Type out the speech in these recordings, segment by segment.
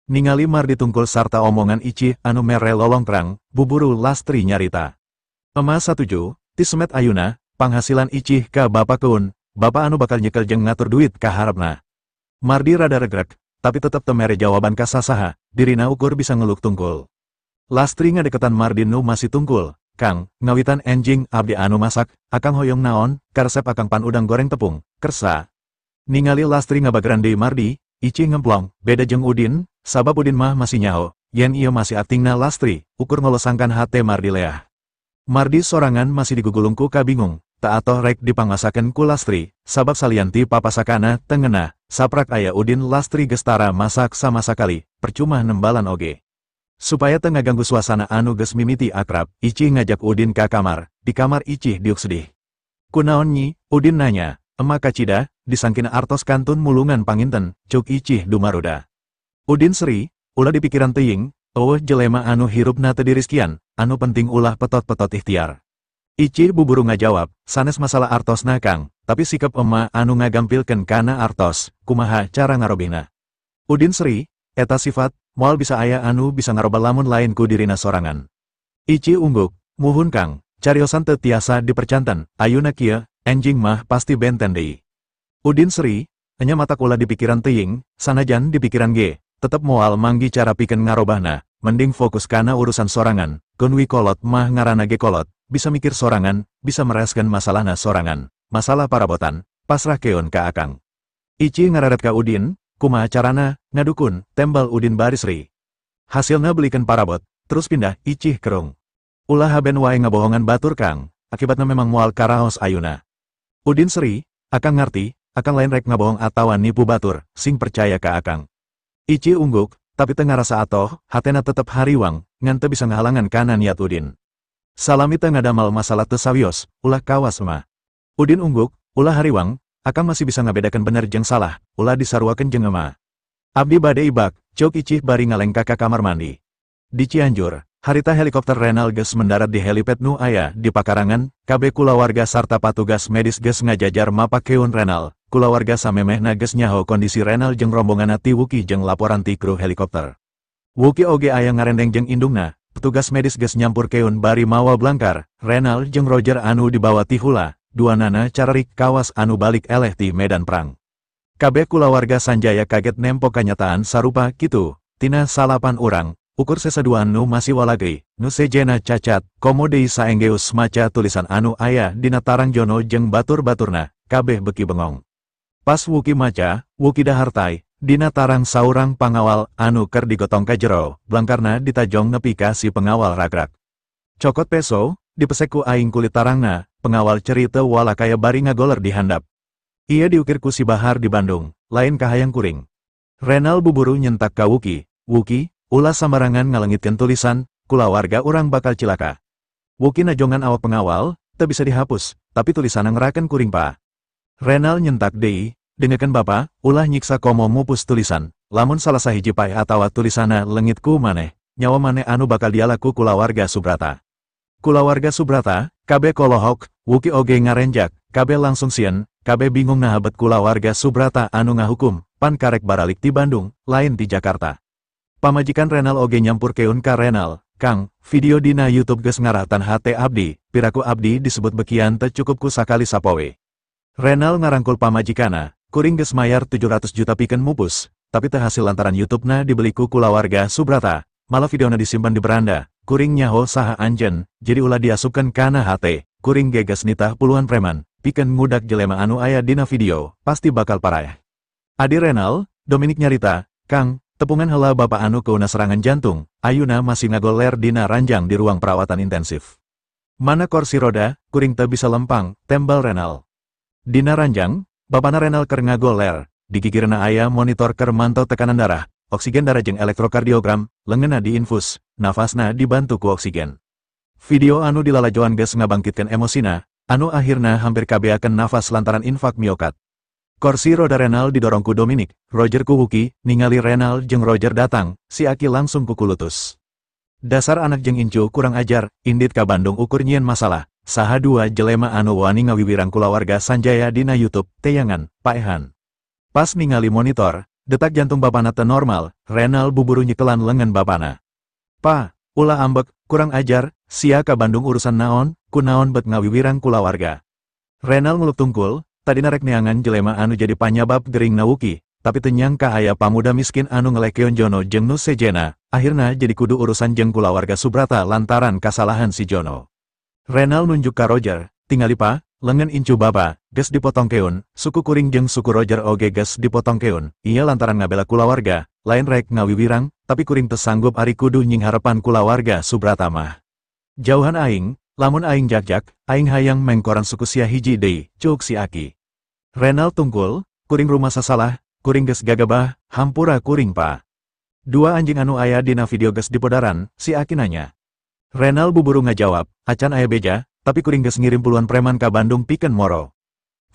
Ningali Mardi tungkul sarta omongan Icih anu mere lolongkrang, buburu Lastri nyarita. Ema satuju, ti semet ayuna, panghasilan Icih ka bapa keun, bapa anu bakal nyekel jeung ngatur duit ka harapna. Mardi rada regrek, tapi tetep teu mere jawaban ka sasaha, dirina ukur bisa ngeluk tungkul. Lastri ngadeketan Mardi nu masih tungkul, Kang, ngawitan enjing abdi anu masak, akang hoyong naon, karesep akang pan udang goreng tepung, kersa. Ningali Lastri ngabageran deui Mardi, Icih ngemplong, beda jeung Udin, sabab Udin mah masih nyaho, yen ieu masih aktingna Lastri, ukur ngolosangkan hate Mardi leah. Mardi sorangan masih digugulung ku kabingung, tak atoh rek dipangasakeun ku Lastri, sabab salianti papasakana tengena, saprak aya Udin Lastri gestara masak sama sakali, percuma nembalan oge. Supaya teu ngaganggu suasana anu geus mimiti akrab, Icih ngajak Udin ka kamar, di kamar Icih diuk sedih. Kunaon nyi, Udin nanya, emak kacida, disangkina artos kantun mulungan panginten, cuk Icih dumaruda. Udin seri, ulah dipikiran teuing, eueuh jelema anu hirupna teu diriskian, anu penting ulah petot-petot ikhtiar. Icih buburu ngajawab, sanes masalah artosna Kang, tapi sikap emak anu ngagampilkeun kana artos, kumaha cara ngarobihna. Udin seri, eta sifat, moal bisa aya anu bisa ngaroba lamun lain ku dirina sorangan. Icih ungguk, muhun Kang, cariosan teu tiasa dipercanten, ayuna kieu, enjing mah pasti benten deui. Udin seri, enya matak ulah dipikiran teuing, sanajan dipikiran ge, tetep moal manggi cara pikeun ngarobahna, mending fokus kana urusan sorangan, keun wi kolot mah ngaranna ge kolot, bisa mikir sorangan, bisa mereskeun masalahna sorangan, masalah parabotan, pasrah keun ka akang. Icih ngararet ka Udin, kumaha carana, ngadukun, tembal Udin baris ri. Hasilna belikan parabot, terus pindah Icih kerung. Ulah haben wae ngabohongan batur Kang, akibatna memang moal karaos ayuna. Udin seri, akang ngarti, akang lain rek ngabohong atawa nipu batur, sing percaya ka akang. Icih ungguk, tapi teu ngarasa atoh, hatena tetep hariwang, ngan teu bisa ngahalangan kana niat Udin. Salami teu ngadamal masalah teu sawios, ulah kawas mah. Udin ungguk, ulah hariwang, akang masih bisa ngabedakan bener jeung salah, ulah disaruakeun jeung ema. Abdi bade ibak, cuk Icih bari ngalengka ka kamar mandi. Di Cianjur, harita helikopter Renal geus mendarat di helipad nu aya di Pakarangan, kabeh kulawarga sarta patugas medis geus ngajajar mapakeun Renal. Kulawarga samemehna geus nyaho kondisi Renal jeung rombonganna ti Wuki jeung laporan ti kru helikopter. Wuki oge aya ngarendeng jeung indungna, petugas medis geus nyampurkeun bari mawa blangkar, Renal jeung Roger anu dibawa ti hula, duanana cararik kawas anu balik eleh ti medan perang. Kabeh kulawarga Sanjaya kaget nempo kanyataan sarupa kitu, tina salapan urang, ukur sesaduan nu masih walagei, nu sejena cacat, komo deui saenggeus maca tulisan anu aya dina tarang jono jeung batur-baturna, kabeh beki bengong. Pas Wuki maca, Wuki dahartai, dina tarang saurang pangawal anu keur digotong ka jero, blangkarna ditajong nepi ka si pengawal ragrak. Cokot peso, dipesek ku aing kulit tarangna, pengawal cerita walakaya bari ngagoler di handap. Ia diukir ku si Bahar di Bandung, lain kahayang kuring. Renal buburu nyentak ka Wuki, Wuki, ulah sambarangan ngalengitkeun tulisan, kulawarga urang bakal cilaka. Wuki najongan awak pengawal, teu bisa dihapus, tapi tulisan ngerakeun kuring pa. Renal nyentak deui, dengekeun bapa, ulah nyiksa komo mupus tulisan, lamun salah sahiji paeh atawa tulisana leungit ku maneh, nyawa maneh anu bakal dialaku kulawarga Subrata. Kulawarga Subrata, kabeh kolohok, Wuki oge ngarenjak, kabeh langsung sieun, kabeh bingung nahabet kulawarga Subrata anu ngahukum, pan karek baralik ti Bandung, lain ti Jakarta. Pamajikan Renal oge nyampurkeun ka Renal, Kang, video dina YouTube geus ngarahtan hate abdi, piraku abdi disebut bekian teu cukup ku sakali sapoe. Renal ngarangkul pamajikana, kuring geus mayar 700 juta pikeun mupus, tapi teu hasil lantaran YouTube-na dibeli ku kulawarga Subrata, malah videona disimpan di beranda, kuring nyaho saha anjeun, jadi ulah diasupkeun kana hate, kuring ge geus nitah puluhan preman, pikeun ngudak jelema anu aya dina video, pasti bakal paraeh. Adi Renal, Dominik nyarita, Kang, tepungan heula bapa anu keuna serangan jantung, ayuna masih ngagoler dina ranjang di ruang perawatan intensif. Mana kursi roda, kuring teu bisa lempang, tembal Renal. Dina ranjang, bapana Renal keur ngagoler, di gigirna aya monitor keur mantau tekanan darah, oksigen darah jeung elektrokardiogram, leungeunna diinfus, nafasna dibantu ku oksigen. Video anu dilalajoan geus ngabangkitkeun emosina, anu akhirna hampir kabeakeun nafas lantaran infak miokad. Kursi roda Renal didorong ku Dominik, Roger ku Wuki, ningali Renal jeung Roger datang, si Aki langsung kukulutus. Dasar anak jeung incu kurang ajar, indit ka Bandung ukur nyieun masalah. Saha dua jelema anu wani ngawiwirang kulawarga Sanjaya dina YouTube, teyangan, paehan. Pas ningali monitor, Detak jantung bapana teu normal, Renal buburu nyekelan lengan bapana. Pa, ulah ambek, kurang ajar, sia ka Bandung urusan naon, ku naon bet ngawiwirang kulawarga. Renal nguluk tungkul, tadina rek neangan jelema anu jadi panyabab gering na Wuki, tapi teu nyangka aya pamuda miskin anu ngelekeun Jono jeung nu sejena, akhirna jadi kudu urusan jeung kulawarga Subrata lantaran kasalahan si Jono. Renal nunjuk ka Roger, tingali pa, lengan incu bapa, geus dipotongkeun, suku kuring jeung suku Roger oge geus dipotongkeun, ieu lantaran ngabela kulawarga, lain rek ngawiwirang, tapi kuring teu sanggup ari kudu nyingharepan kulawarga Subrata mah. Jauhan aing, lamun aing jak-jak, aing hayang mengkoran suku sia hiji deui, cuk si Aki. Renal tungkul, kuring rumah sasalah, kuring geus gagabah, hampura kuring pa. Dua anjing anu aya dina video geus dipodaran, si Aki nanya. Renal buburu ngajawab, acan aya beja, tapi kuring geus ngirim puluhan preman ka Bandung pikeun moro.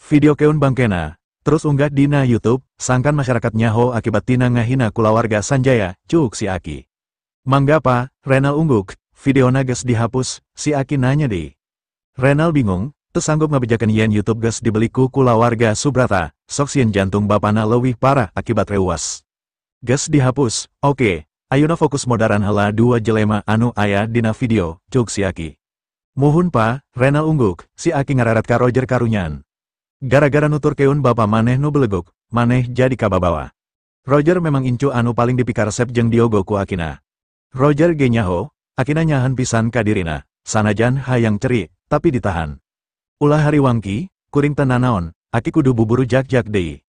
Video keun bangkena, terus unggah dina YouTube, sangkan masyarakat nyaho akibat tina ngahina kulawarga Sanjaya, cuk si Aki. Mangga pa, Renal ungguk, videona geus dihapus, si Aki nanya di. Renal bingung, teu sanggup ngabejakeun yen YouTube geus dibeli ku kulawarga Subrata, sok sieun jantung bapana leuwih parah akibat reuas. Geus dihapus, oke, ayuna fokus modaran heula dua jelema anu aya dina video, cuk si Aki. Muhun pa, Renal ungguk, si Aki ngararat ka Roger karunyan. Gara-gara nuturkeun bapa maneh nu beleguk, maneh jadi kababawa. Roger memang incu anu paling dipikaresep jeung Diogo ku Akina. Roger ge nyaho, Akina nyahan pisan ka dirina, sanajan hayang ceri, tapi ditahan. Ulah hariwangki, kuring teu nanaon, Aki kudu buburu jak-jak deui.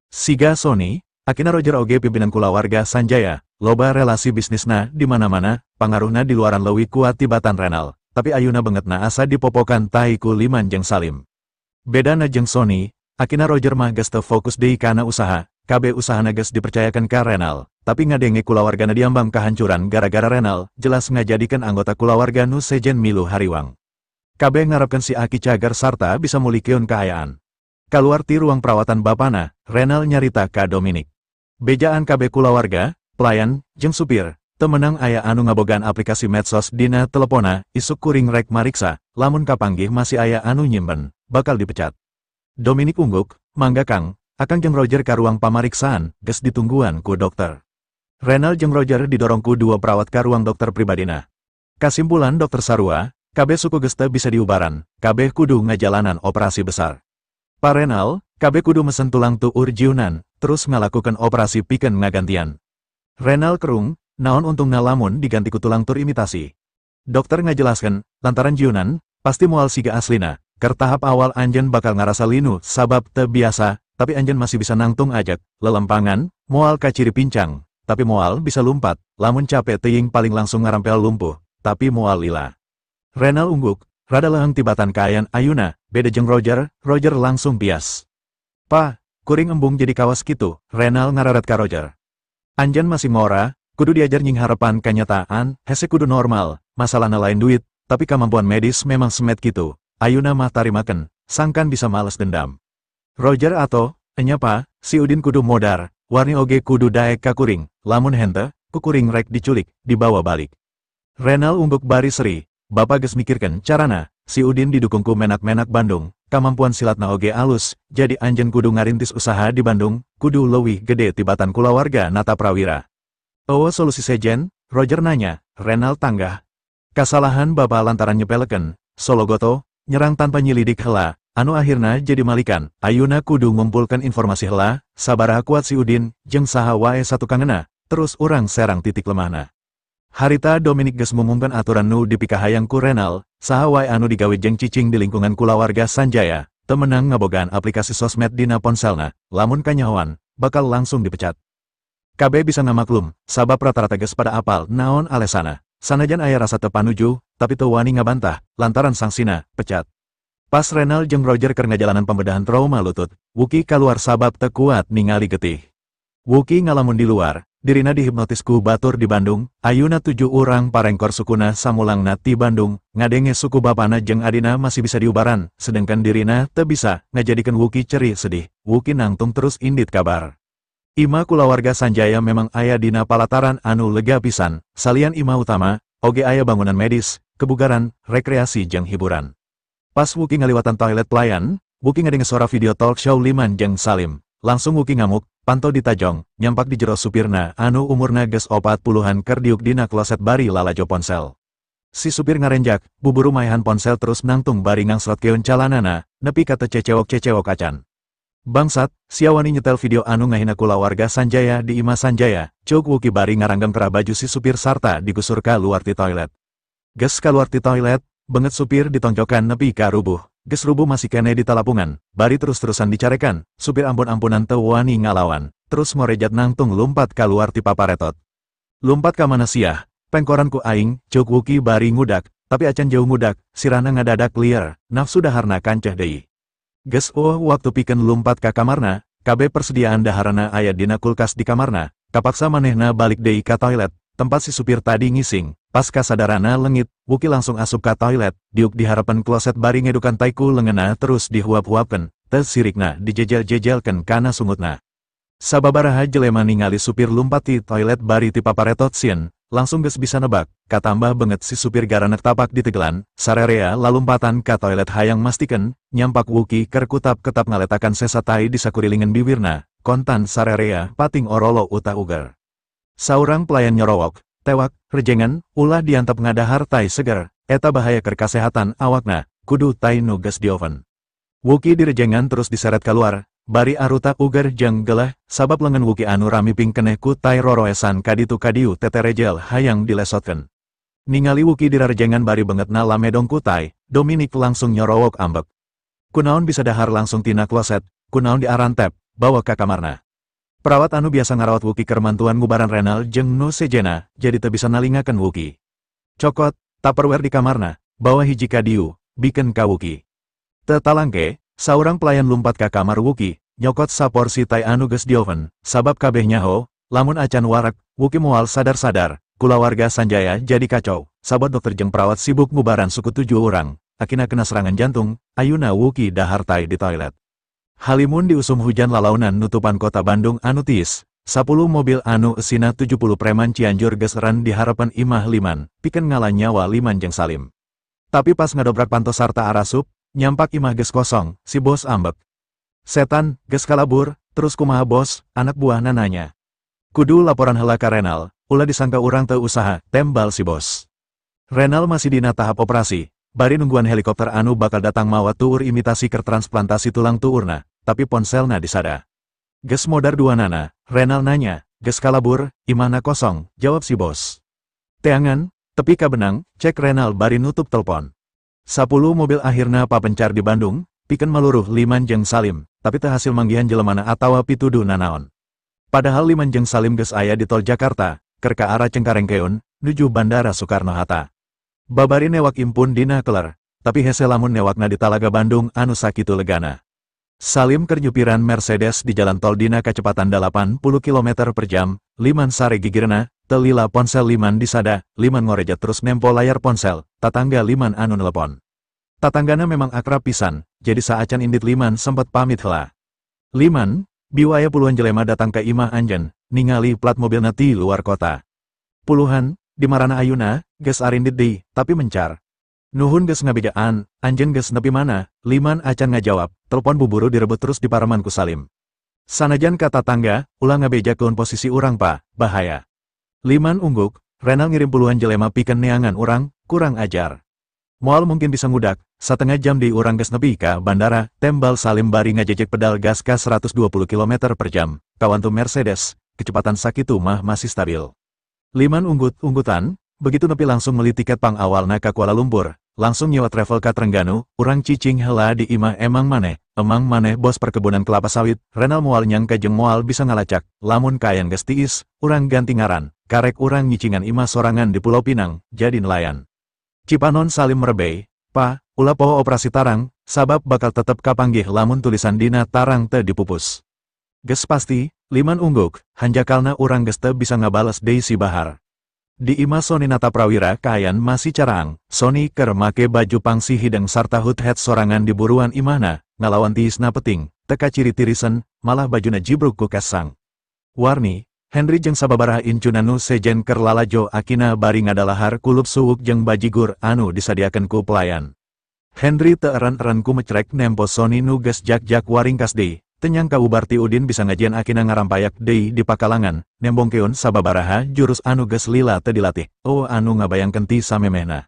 Siga Sony, Akina Roger oge pimpinan kulawarga Sanjaya, loba relasi bisnisna di mana-mana, pangaruhna di luaran leuwih kuat tibatan Renal. Tapi ayuna bangetna asa dipopokan tai ku Liman jeung Salim. Bedana jeung Sony, Akina Roger mah geus teu fokus deui kana usaha, kabeh usahana geus dipercayakan ka Renal, tapi ngadenge kulawargana diambang kahancuran gara-gara Renal, jelas ngajadikeun anggota kulawarga nu sejen milu hariwang. Kabeh ngarepkeun si Aki cagar sarta bisa mulikeun kaayaan. Kaluar ti ruang perawatan bapana, Renal nyarita ka Dominic. Bejaan kabeh kulawarga, pelayan, jeung supir. Temenang aya anu ngabogaan aplikasi medsos dina telepona, isuk kuring rek mariksa, lamun kapanggih masih aya anu nyimpen, bakal dipecat. Dominic ungguk, mangga kang, akang jeung Roger ka ruang pamariksaan, geus ditungguan ku dokter. Renal jeung Roger didorong ku dua perawat ka ruang dokter pribadina. Kasimpulan dokter sarua, kabeh suku geus teu bisa diubaran, kabeh kudu ngajalanan operasi besar. Pa Renal, kabeh kudu mesen tulang tuur jiunan, terus ngalakukan operasi pikeun ngagantian. Renal kerung, naon untungna lamun diganti ku tulang tur imitasi. Dokter ngajelaskan, lantaran jiunan, pasti moal siga aslina, ker tahap awal anjen bakal ngarasa linu sabab teu biasa, tapi anjen masih bisa nangtung ajak, lelempangan, moal kaciri pincang, tapi moal bisa lumpat, lamun capek teuing paling langsung ngarampel lumpuh, tapi moal lila. Renal ungguk, rada leheng tibatan kaayaan ayuna, beda jeung Roger, Roger langsung bias. Pa, kuring embung jadi kawas kitu, Renal ngararat ka Roger. Anjen masih ngora, kudu diajar nyingharepan kanyataan, hese kudu normal, masalahna lain duit, tapi kemampuan medis memang semet kitu, ayuna mah tarimaken, sangkan bisa males dendam. Roger atau, enya pa, si Udin kudu modar, warni oge kudu daek ka kuring, lamun hente, ku kuring rek diculik, dibawa balik. Renal ungguk bari seri, bapak geus mikirkeun carana, si Udin didukung ku menak-menak Bandung, kamampuan silatna oge alus, jadi anjeun kudu ngarintis usaha di Bandung, kudu leuwih gede tibatan kulawarga Nata Prawira. Oh solusi sejen, Roger nanya, Renal tanggah. Kasalahan bapa lantaran nyepeleken, Sologoto, nyerang tanpa nyelidik hela, anu akhirna jadi malikan, ayuna kudu ngumpulkan informasi hela, sabaraha kuat si Udin, jeung saha wae satu kangena, terus urang serang titik lemahna. Harita Dominic geus mumumkeun aturan nu dipikahayang ku Renal, saha wae anu digawe jeung cicing di lingkungan kulawarga Sanjaya, temenang ngabogaan aplikasi sosmed dina ponselna, lamun kanyahoan, bakal langsung dipecat. KB bisa ngamaklum, sabab rata-rata geus pada apal naon alesana. Sanajan aya rasa teu panuju, tapi teu wani ngabantah, lantaran sangsina, pecat. Pas Renal jeung Roger keur ngajalanan pembedahan trauma lutut, Wuki kaluar sabab teu kuat ningali getih. Wuki ngalamun di luar, dirina dihipnotis ku batur di Bandung, ayuna 7 urang parengkor sukuna samulangna ti Bandung, ngadenge suku bapana jeung adina masih bisa diubaran, sedangkan dirina teu bisa, ngajadikeun Wuki ceri sedih, Wuki nangtung terus indit kabar. Ima kulawarga Sanjaya memang aya dina palataran anu lega pisan, salian ima utama, oge aya bangunan medis, kebugaran, rekreasi jeung hiburan. Pas Wuki ngaliwatan toilet pelayan, Wuki ngadenge suara video talk show Liman jeung Salim. Langsung Wuki ngamuk, panto ditajong, nyampak di jero supirna anu umurna geus 40-an keur diuk dina kloset bari lalajo ponsel. Si supir ngarenjak, buburu maehan ponsel terus nangtung bari ngangsrotkeun calanana, nepi ka teu cecewok-cecewok acan. Bangsat, sia wani nyetel video anu ngahina kulawarga Sanjaya di imah Sanjaya, ceuk Wuki bari ngaranggem kerah baju si supir sarta digusur ka luar ti toilet. Geus kaluar ti toilet, beungeut supir ditonjokan nepi ka rubuh, geus rubuh masih keneh di talapungan, bari terus-terusan dicarekan, supir ampun-ampunan teu wani ngalawan, terus ngorejat nangtung lumpat kaluar ti paparetot. Lumpat ka mana siah, pengkoran ku aing, ceuk Wuki bari ngudak, tapi acan jauh ngudak, sirahna ngadadak liar, nafsu daharna kanceh deui. Geus waktu pikeun lumpat ka kamarna, kabeh persediaan daharna aya dina kulkas di kamarna, kapaksa manehna balik deui ka toilet, tempat si supir tadi ngising, pas kasadarana lengit, Wuki langsung asup ka toilet, diuk di harapan kloset bari ngedukan taiku leungeunna terus dihuap-huapkeun, teu sirikna dijejel-jejelkeun kana sungutna. Sababaraha jelema ningali supir lumpat ti toilet bari ti paparetot sieun, langsung geus bisa nebak, katambah beungeut si supir garanek tapak di tegelan, sarerea lalumpatan ka toilet hayang mastikeun, nyampak Wuki keur kutap-ketap ngaletakan sesa tai di sakurilingan bibirna, kontan sarerea pating orolo utah uger. Saurang pelayan nyorowok, tewak, rejengan, ulah diantep ngadahar tai seger, eta bahaya keur kasehatan awakna, kudu tai nu geus di oven. Wuki direjengan terus diseret keluar, bari aruta uger jeung geleh, sabab lengan Wuki anu ramiping keneh ku tai roroesan kaditu kadiu teterejel hayang dilesotkeun. Ningali Wuki dirarejengan bari beungeutna lamedong ku tai, Dominic langsung nyorowok ambek. Kunaon bisa dahar langsung tina kloset, kunaon diarantep, bawa ka kamarna. Perawat anu biasa ngarawat Wuki keur mantuan ngubaran Renal jeung nu sejena, jadi teu bisa nalingakeun Wuki. Cokot, tupperware di kamarna, bawa hiji kadiu, bikeun ka Wuki. Teu talangke, saurang pelayan lumpat ka kamar Wuki, nyokot saporsi tai anu geus di oven, sabab kabeh nyaho, lamun acan warak, Wuki moal sadar-sadar, kulawarga Sanjaya jadi kacau, sabab dokter jeung perawat sibuk ngubaran suku 7 orang, akina kena serangan jantung, ayuna Wuki dahar tai di toilet. Halimun diusum hujan lalaunan nutupan kota Bandung anu tiis, 10 mobil anu esina 70 preman Cianjur geus eren di harapan imah Liman, pikeun ngala nyawa Liman jeung Salim. Tapi pas ngadobrak panto sarta arasup, nyampak imah geus kosong, si bos ambek. Setan, geus kalabur, terus kumaha bos, anak buahna nanya. Kudu laporan heula ka Renal, ulah disangka urang teu usaha, tembal si bos. Renal masih dina tahap operasi, bari nungguan helikopter anu bakal datang mawa tuur imitasi keur transplantasi tulang tuurna, tapi ponselna disada. Geus modar dua nana, Renal nanya, geus kalabur, imahna kosong, jawab si bos. Teangan, tepi ka benang, cek Renal bari nutup telpon. 10 mobil akhirna papencar di Bandung, pikeun maluruh Liman jeung Salim, tapi teu hasil manggihan jelemana atawa pituduh nanaon. Padahal Liman jeung Salim geus aya di tol Jakarta, keur ka arah Cengkarengkeun, nuju Bandara Soekarno-Hatta. Babari newak impun dina keler, tapi hese lamun newakna di Talaga Bandung anu sakitu legana. Salim keur nyupiran Mercedes di jalan tol dina kacepatan 80 km per jam, Liman sare gigirna, telila ponsel Liman disada, Liman ngoreja terus nempo layar ponsel, tatangga Liman anu nelepon. Tatanggana memang akrab pisan, jadi saacan indit Liman sempat pamit heula. Liman, biwaya puluhan jelema datang ke imah anjen, ningali plat mobilna ti luar kota. Puluhan, di marana ayuna, geus arindit deui, tapi mencar. Nuhun geus ngabejaan, anjen geus nepi mana, Liman acan ngajawab, telepon buburu direbut terus dipareman ku Salim. Sanajan ka tatangga, ulah ngabejakeun posisi urang pa, bahaya. Liman ungguk, Renal ngirim puluhan jelema pikeun neangan urang, kurang ajar. Moal mungkin bisa ngudak, setengah jam di urang geus nepi ka bandara, tembal Salim bari ngajejek pedal gas ka 120 km per jam, kawantu Mercedes, kecepatan sakitu mah masih stabil. Liman unggut-unggutan, begitu nepi langsung meli tiket pang awalna ka Kuala Lumpur, langsung nyewa travel ka Trengganu, urang cicing heula di imah emang maneh bos perkebunan kelapa sawit, Renal moal nyangka jeung moal bisa ngalacak, lamun kayan geus tiis, urang ganti ngaran, karek urang nyicingan imah sorangan di Pulau Pinang, jadi nelayan. Cipanon Salim merebey, pa, ulah poho operasi tarang, sabab bakal tetep kapanggih lamun tulisan dina tarang teu dipupus. Geus pasti, Liman ungguk, hanjakalna urang geus teu bisa ngabales deui si Bahar. Di imah Sony Nata Prawira kaayaan masih caraang, Sony keur make baju pangsi hideng sarta hood hat sorangan di buruan imahna, ngalawan tiisna peting, teka ciri tirisen, malah bajuna jibruk ku kesang. Warni, Henry jeung sababaraha incuna nu sejen keur lalajo akina bari ngadalahar kulup suwuk jeung bajigur anu disadiakeun ku pelayan. Henry teu eren-eren ku mecrek nempo Sony nu geus jak-jak waringkas deui, Teu nyangka ubar ti Udin bisa ngajian akina ngarampayak deui di pakalangan, nembongkeun sababaraha jurus anu geus lila teu dilatih, oh anu ngabayangkeun ti samemehna.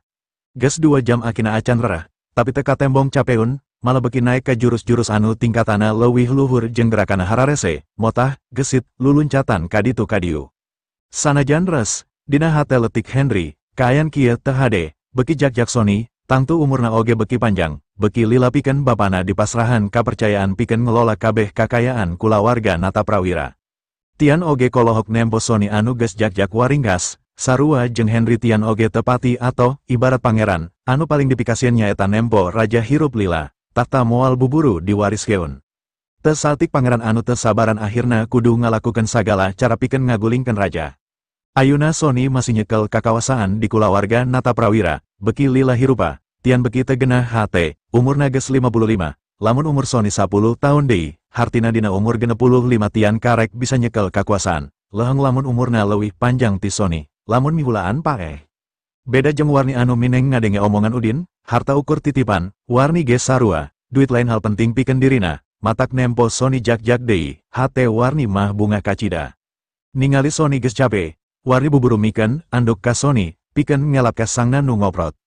Geus 2 jam akina acan rereh, tapi teu katembong capeun, malah beki naik ke jurus-jurus anu tingkatana leuwih luhur jeung gerakana hararese, motah, gesit, luluncatan kaditu kadieu. Sanajan res, dina hate letik Henry, kaayan kieu teu hade, beki jak-jak Sony, tangtu umurna oge beki panjang, beki lila pikeun bapana dipasrahan kapercayaan pikeun ngelola kabeh kakayaan kulawarga Nataprawira. Tian oge kolohok nempo Sony anu geus jak-jak waringkas, sarua jeung Henry Tian oge tepati atau ibarat pangeran, anu paling dipikasieun nyaeta nempo raja hirup lila, tahta moal buburu diwariskeun. Teu saltik pangeran anu teu sabaran akhirna kudu ngalakukeun sagala cara pikeun ngagulingkeun raja. Ayuna Sony masih nyekel kakawasaan di kulawarga Nataprawira, beki lila hirupa, Tian beki teu genah hate, umurna geus 55, lamun umur Sony 10 tahun deui, hartina dina umur 65 Tian karek bisa nyekel kakuasaan, leheng lamun umurna leuwih panjang ti Sony, lamun mihulaan paeh. Beda jeung Warni anu mineng ngadenge omongan Udin, harta ukur titipan, Warni ge sarua, duit lain hal penting pikeun dirina, matak nempo Sony jak-jak deui, hate Warni mah bunga kacida. Ningali Sony geus cape, Warni buburu mikeun anduk ka Sony, pikeun ngelap ka sangna nu ngoprot.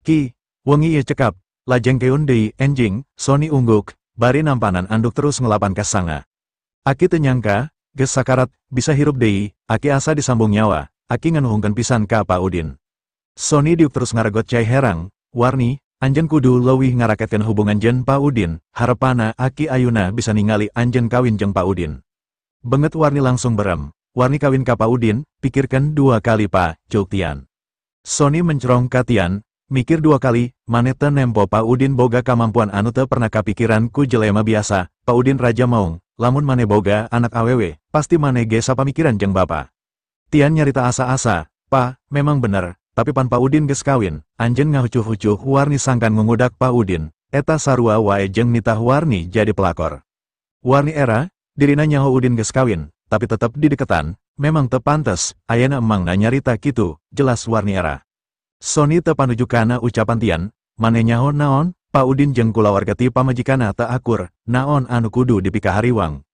Ki, wengi ieu cekap, lajengkeun deui enjing, Sony ungguk, bari nampanan anduk terus ngelapan ka sangna. Aki teu nyangka, geus sakarat, bisa hirup deui, aki asa disambung nyawa, aki nganuhungkeun pisan ka Pa Udin. Sony diuk terus ngaregot cai herang, Warni, anjeun kudu leuwih ngaraketkeun hubungan jeung Pa Udin, harepana aki ayuna bisa ningali anjeun kawin jeung Pa Udin. Banget Warni langsung berem, Warni kawin ka Pa Udin, pikirkan 2 kali pa, cuk Tian. Sony mencerong ka Tian, mikir 2 kali, maneh teu nempo Pa Udin boga kamampuan anu teu pernah kapikiran ku jelema biasa, Pa Udin raja maung, lamun maneh boga anak awewe, pasti maneh ge sapamikiran jeung bapa. Tian nyarita asa-asa, pa, memang bener, tapi pan Pa Udin geus kawin, anjeun ngahucuh-hucuh Warni sangkan ngungudak Pa Udin, eta sarua wae jeung nitah Warni jadi pelakor. Warni era, dirina nyaho Udin geus kawin, tapi tetep dideketan, memang teu pantes, ayana emangna nyarita kitu, jelas Warni era. Sony teu panuju kana ucapan Tian, maneh nyaho naon, Pa Udin jeung kulawarga ti pamajikanna teu akur, naon anu kudu dipikahariwang.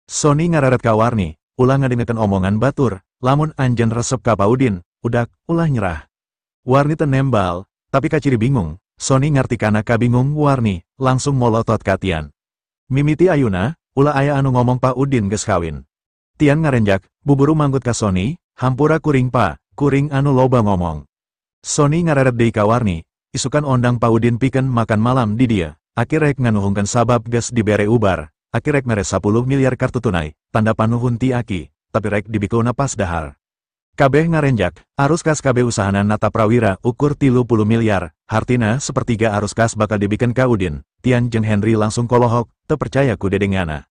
Sony ngararet ka Warni, ulah ngadengekeun omongan batur, lamun anjeun resep ka Pa Udin, udak, ulah nyerah. Warni teu nembal, tapi kaciri bingung, Sony ngarti kana kabingung Warni, langsung molotot ka Tian. Mimiti ayuna, ulah aya anu ngomong Pa Udin geus kawin. Tian ngarenjak, buburu manggut ka Sony, hampura kuring pa, kuring anu loba ngomong. Sony ngareret deui ka Warni, isukan ondang Pa Udin pikeun makan malam di dia, aki rek nganuhungkeun sabab geus dibere ubar, aki rek mere 10 miliar kartu tunai, tanda panuhun ti aki, tapi rek dibikeuna pas dahar. Kabeh ngarenjak, arus kas kabeh usahana Nataprawira ukur 30 miliar, hartina sepertiga arus kas bakal dibikeun ka Udin, Tian jeung Henry langsung kolohok, teu percaya ku dedengana.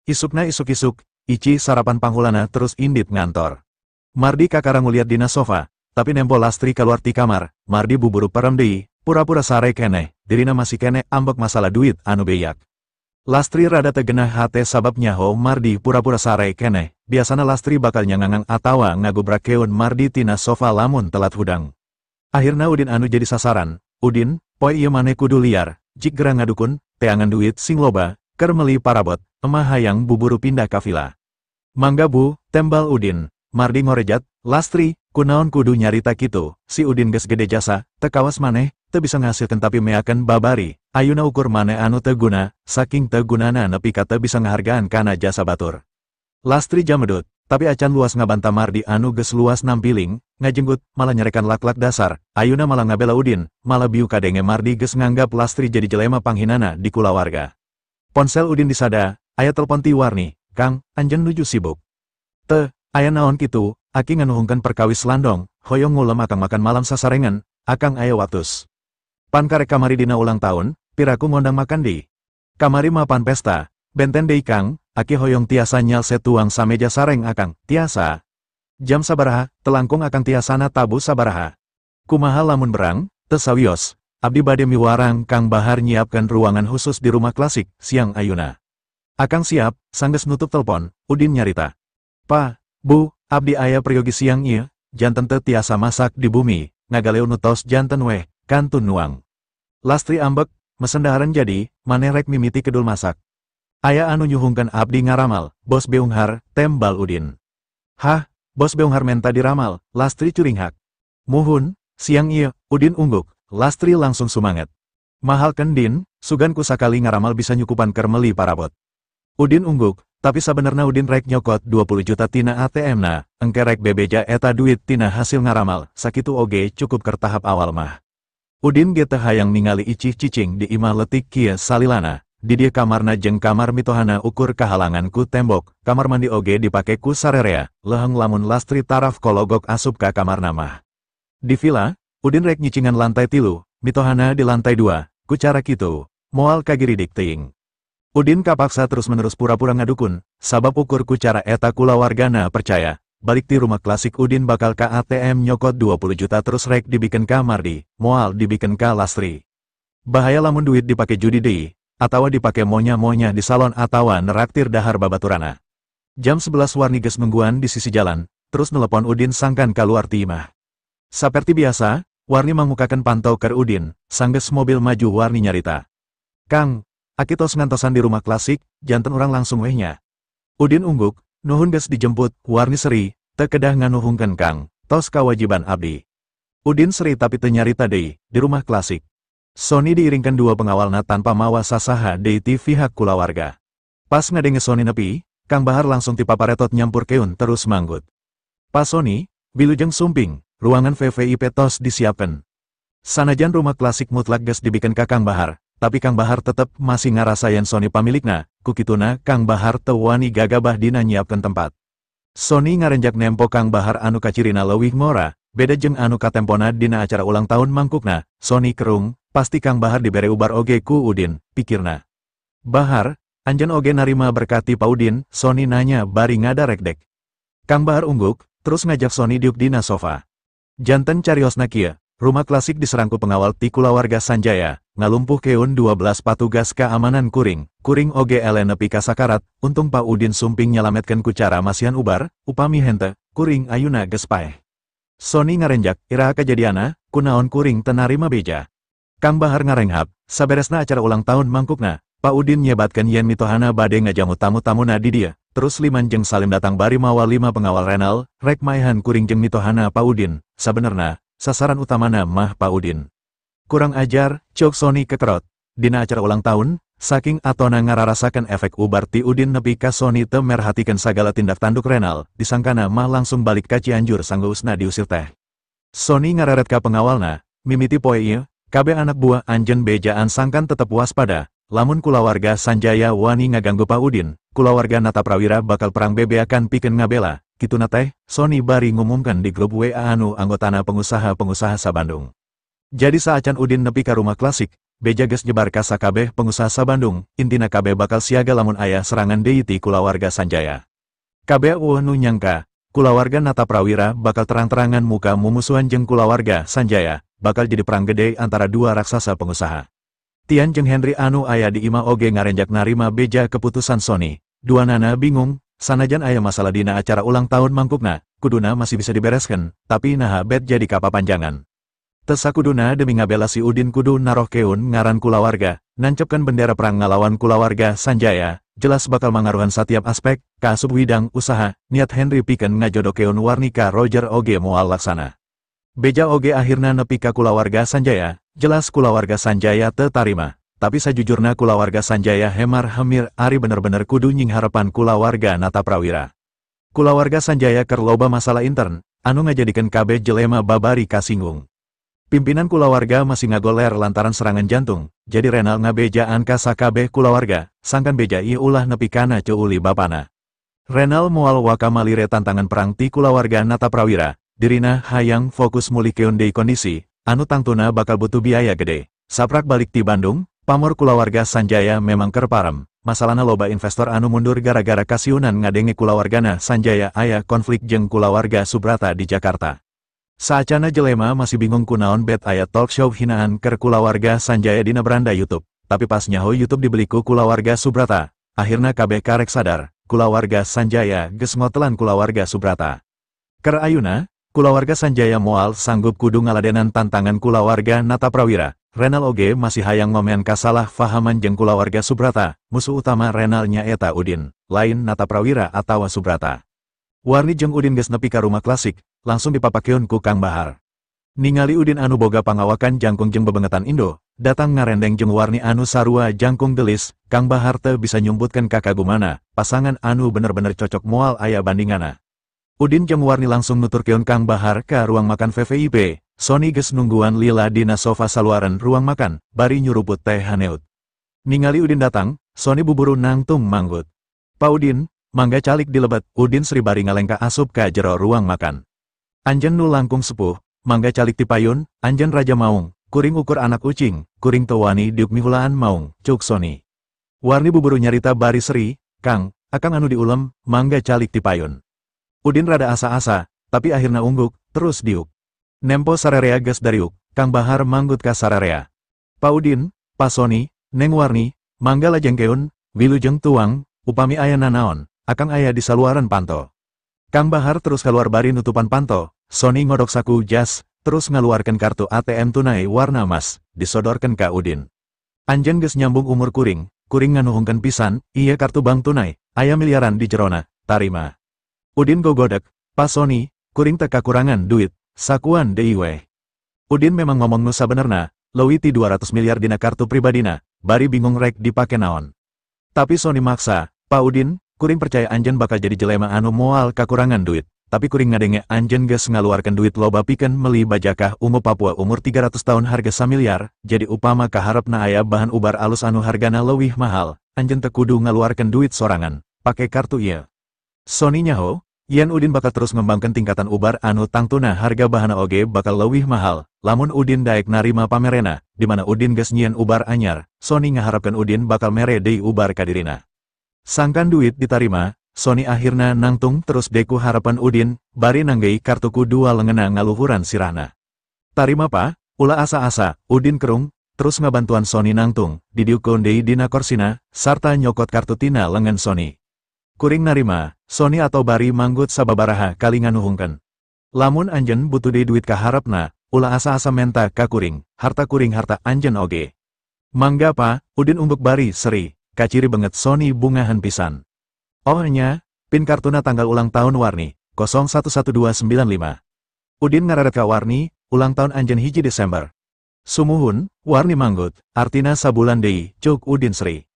Isukna isuk-isuk, Ici sarapan panghulana terus indit ngantor. Mardi kakara nguliat dina sofa, tapi nempo Lastri keluar ti kamar, Mardi buburu perem deui, pura-pura sare keneh, dirina masih keneh ambek masalah duit anu beyak. Lastri rada tegenah hate sabab nyaho Mardi pura-pura sare keneh, biasana Lastri bakal nyangangang atawa ngagubrakeun Mardi tina sofa lamun telat hudang. Akhirna Udin anu jadi sasaran, Udin, poe ieu maneh kudu liar, jik gera ngadukun, teangan duit sing loba, keur meuli parabot, emah hayang buburu pindah ka vila. Mangga bu, tembal Udin, Mardi ngorejat, Lastri, kunaon kudu nyarita kitu, si Udin geus gede jasa, teu kawas maneh, teu bisa ngahasilkeun tapi meakeun babari, ayuna ukur maneh anu teu guna, saking teu gunana nepi ka teu bisa ngahargaan kana jasa batur. Lastri jamedut, tapi acan luas ngabanta Mardi anu geus luas nampiling, ngajenggut, malah nyerekan lak-lak dasar, ayuna malah ngabela Udin, malah biu kadenge Mardi geus nganggap Lastri jadi jelema panghinana di kulawarga. Ponsel Udin disada, aya telepon ti Warni, Kang, anjeun nuju sibuk. Teu, aya naon kitu, aki nganuhungkeun perkawis landong, hoyong ngulem akang makan malam sasarengan, akang aya waktus. Pan karek kamari dina ulang tahun, piraku ngondang makan di. Kamari mapan pesta, benten deui Kang, aki hoyong tiasa nyalse tuang sameja sareng akang, tiasa. Jam sabaraha, telangkung akang tiasana tabu sabaraha. Kumaha lamun berang, teu sawios, abdi bade miwarang Kang Bahar nyiapkan ruangan khusus di rumah klasik, siang ayuna. Akang siap, sanggeus nutup telepon, Udin nyarita. Pa, bu, abdi aya peryogi siang ieu, janten teu tiasa masak di bumi, ngagaleuh nu tos janten weh, kantun nuang. Lastri ambek, mesen dahareun jadi, maneh rek mimiti kedul masak. Aya anu nyuhungkeun abdi ngaramal, bos beunghar, tembal Udin. Hah, bos beunghar menta diramal, Lastri curinghak. Muhun, siang ieu, Udin ungguk, Lastri langsung sumanget. Mahalkeun Din, sugan ku sakali ngaramal bisa nyukupan keur meuli parabot. Udin ungguk, tapi sabenerna Udin rek nyokot 20 juta tina ATM-na, engke rek bebeja eta duit tina hasil ngaramal, sakitu oge cukup keur tahap awal mah. Udin ge teu hayang ningali Icih cicing di imah letik kieu salilana. Di dieu kamarna jeung kamar mitohana ukur kahalangan ku tembok, kamar mandi oge dipake ku sarerea, leheng lamun Lastri taraf kologok asup ka kamarna mah. Di villa, Udin rek nyicingan lantai 3, mitohana di lantai 2, ku cara kitu, moal kagiridik teuing. Udin kapaksa terus-menerus pura-pura ngadukun, sabab ukur ku cara eta kulawargana percaya, balik ti rumah klasik Udin bakal ka ATM nyokot 20 juta terus rek dibikeun ka Mardi, moal dibikeun ka Lastri. Bahaya lamun duit dipake judi deui, atawa dipake monya-monya di salon atawa neraktir dahar babaturana. Jam 11 Warni geus nungguan di sisi jalan, terus nelepon Udin sangkan kaluar ti imah. Saperti biasa, Warni mangukakeun pantau keur Udin, sanggeus mobil maju Warni nyarita. Kang, aki tos ngantosan di rumah klasik, janten urang langsung weh nya. Udin ungguk, nuhun geus dijemput, Warni seri, teu kedah nganuhungkeun Kang, tos kawajiban abdi. Udin seri tapi teu nyarita deui, di rumah klasik. Sony diiringkan dua pengawalna tanpa mawa sasaha deui ti pihak kulawarga. Pas ngadenge Sony nepi, Kang Bahar langsung tipaparetot nyampurkeun terus manggut. Pas Sony, wilujeng sumping, ruangan VVIP tos disiapkeun. Sanajan rumah klasik mutlak geus dibikeun ka Kang Bahar, tapi Kang Bahar tetep masih ngarasa yen Sony pamilikna, kukituna Kang Bahar teu wani gagabah dina nyiapkeun tempat. Sony ngarenjak nempo Kang Bahar anu kacirina leuwih ngora, beda jeung anu katempona dina acara ulang tahun mangkukna, Sony kerung, pasti Kang Bahar dibere ubar oge ku Udin, pikirna. Bahar, anjeun oge narima berkati Pa Udin, Sony nanya bari ngadarekdek. Kang Bahar ungguk, terus ngajak Sony diuk dina sofa. Janten cariosna kieu, rumah klasik diserang ku pengawal ti kulawarga Sanjaya, ngalumpuhkeun 12 patugas keamanan kuring, kuring oge eleh nepi ka sakarat, untung Pa Udin sumping nyalametkeun ku cara masihan ubar, upami henteu, kuring ayuna geus paeh. Sony ngarenjak, iraha kajadiana, kunaon kuring teu narima beja. Kang Bahar ngarenghap, saberesna acara ulang tahun mangkukna, Pak Udin nyebatkeun yen mitohana bade ngajamu tamu-tamuna di dieu, terus Liman jeung Salim datang bari mawa 5 pengawal Renal, rek maehan kuring jeung mitohana Pak Udin, sabenerna, sasaran utamana mah Pak Udin. Kurang ajar, cok Sony kekerot. Dina acara ulang tahun, saking atona ngararasakeun efek ubar ti Udin nepi ka Sony teu merhatikeun sagala tindak tanduk Renal, disangkana mah langsung balik ka Cianjur sanggeusna diusir teh. Sony ngareret ka pengawalna, mimiti poe ieu, kabeh anak buah anjeun bejaan sangkan tetep waspada, lamun kulawarga Sanjaya wani ngaganggu Pak Udin, kulawarga Nataprawira bakal perang bebeakan pikeun ngabela, kituna teh, Sony bari ngumumkeun di grup WA anu anggotana pengusaha-pengusaha sa-Bandung. Jadi saacan Udin nepi ka rumah klasik, beja geus nyebar ka sakabeh pengusaha sa-Bandung, intina kabeh bakal siaga lamun aya serangan deui ti kulawarga Sanjaya. Kabeh eueuh nu nyangka, kulawarga Nataprawira bakal terang-terangan muka mumusuhan jeung kulawarga Sanjaya, bakal jadi perang gede antara dua raksasa pengusaha. Tian jeung Henry anu aya di imah oge ngarenjak narima beja keputusan Sony. Dua nana bingung, sanajan aya masalah dina acara ulang tahun mangkukna, kuduna masih bisa dibereskan, tapi naha bet jadi kapapanjangan. Tesakuduna demi ngabela si Udin kudu narohkeun ngaran kulawarga, nancepkeun bendera perang ngalawan kulawarga Sanjaya, jelas bakal mangaruhan satiap aspek, kaasup widang usaha, niat Henry pikeun ngajodokeun Warni ka Roger oge moal laksana. Beja oge akhirna nepi ka kulawarga Sanjaya, jelas kulawarga Sanjaya teu tarima, tapi sajujurna kulawarga Sanjaya hemar hemir ari bener-bener kudu nyingharepan kulawarga Nataprawira. Kulawarga Sanjaya keur loba masalah intern, anu ngajadikeun kabeh jelema babari kasinggung. Pimpinan kulawarga masih ngagoler lantaran serangan jantung, jadi Renal ngabejaan ka sakabeh kulawarga, sangkan beja ieu ulah nepi kana ceuli bapana. Renal moal waka malire tantangan perang ti kulawarga Nataprawira, dirina hayang fokus mulihkeun deui kondisi, anu tangtuna bakal butuh biaya gede. Saprak balik ti Bandung, pamor kulawarga Sanjaya memang keur parem, masalahna loba investor anu mundur gara-gara kasiunan ngadenge kulawargana Sanjaya aya konflik jeung kulawarga Subrata di Jakarta. Saacana jelema masih bingung kunaon bet aya talk show hinaan keur kulawarga Sanjaya dina beranda YouTube, tapi pas nyaho YouTube dibeli ku kulawarga Subrata, akhirna kabeh karek sadar, kulawarga Sanjaya geus ngotelan kulawarga Subrata. Keur ayuna, Kulawarga Sanjaya moal sanggup kudu ngaladenan tantangan kulawarga Nataprawira. Renal oge masih hayang ngomean kasalah fahaman jeung kulawarga Subrata, musuh utama Renal nyaeta Udin, lain Nataprawira atawa Subrata. Warni jeung Udin geus nepi ka rumah klasik, langsung dipapakeun ku Kang Bahar. Ningali Udin anu boga pangawakan jangkung jeung bebengetan Indo, datang ngarendeng jeung Warni anu sarua jangkung gelis, Kang Bahar teu bisa nyumputkeun kakagumana, pasangan anu bener-bener cocok moal aya bandingana. Udin jeung Warni langsung nuturkeun Kang Bahar ka ruang makan VVIP. Sony geus nungguan lila dina sofa saluaran ruang makan, bari nyuruput teh haneut. Ningali Udin datang, Sony buburu nangtung manggut. Pa Udin, mangga calik dilebet, Udin sri bari ngalengka asup ka jero ruang makan. Anjen nu langkung sepuh, mangga calik tipayun, anjen raja maung, kuring ukur anak ucing, kuring teu wani diuk mihulaan maung, cuk Sony. Warni buburu nyarita bari sri, Kang, akang anu diulem, mangga calik tipayun. Udin rada asa-asa, tapi akhirna ungguk, terus diuk. Nempo sararea geus dariuk, Kang Bahar manggut ka sararea. Pa Udin, Pa Sony, Neng Warni, mangga lajengkeun, wilujeng tuang, upami aya nanaon, akang aya di saluaran panto. Kang Bahar terus keluar bari nutupan panto, Sony ngodok saku jas, terus ngaluarkeun kartu ATM tunai warna emas, disodorkeun ka Udin. Anjeun geus nyambung umur kuring, kuring nganuhungkeun pisan, ieu kartu bank tunai, aya miliaran di jerona, tarima. Udin gogodek, Pa Sony, kuring teu kakurangan duit. Sakuan deui weh. Udin memang ngomong nu sabenerna, leuwih ti 200 miliar dina kartu pribadina, bari bingung rek dipake naon. Tapi Sony maksa, Pa Udin, kuring percaya anjeun bakal jadi jelema anu moal kakurangan duit, tapi kuring ngadenge anjeun geus ngaluarkeun duit loba pikeun meuli bajakah ungu Papua umur 300 tahun harga samiliar, jadi upama kaharepna aya bahan ubar alus anu hargana leuwih mahal, anjeun teu kudu ngaluarkeun duit sorangan, pake kartu ieu. Sony nyaho, yen Udin bakal terus ngembangkan tingkatan ubar anu tangtuna harga bahana oge bakal leuwih mahal, lamun Udin daek narima pamerena, di mana Udin geus nyieun ubar anyar, Sony ngaharapkeun Udin bakal mere deui ubar ka dirina. Sangkan duit ditarima, Sony akhirna nangtung terus deku harapan Udin, bari nanggei kartuku dua lengena ngaluhuran sirahna. Tarima pa, ulah asa-asa, Udin kerung, terus ngabantuan Sony nangtung, didiukeun deui dina korsina, sarta nyokot kartu tina lengan Sony. Kuring narima, Sony atau bari manggut sababaraha kali nganuhungkeun. Lamun anjeun butuh deui duit kaharepna, ulah asa-asa menta ka kuring, harta kuring harta anjeun oge. Mangga pa, Udin ungguk bari seri, kaciri banget Sony bungahan pisan. Oh nya, pin kartuna tanggal ulang tahun Warni, 011295. Udin ngararet ka Warni, ulang tahun anjeun 1 Desember. Sumuhun, Warni manggut, artina sabulan deui, cuk Udin seri.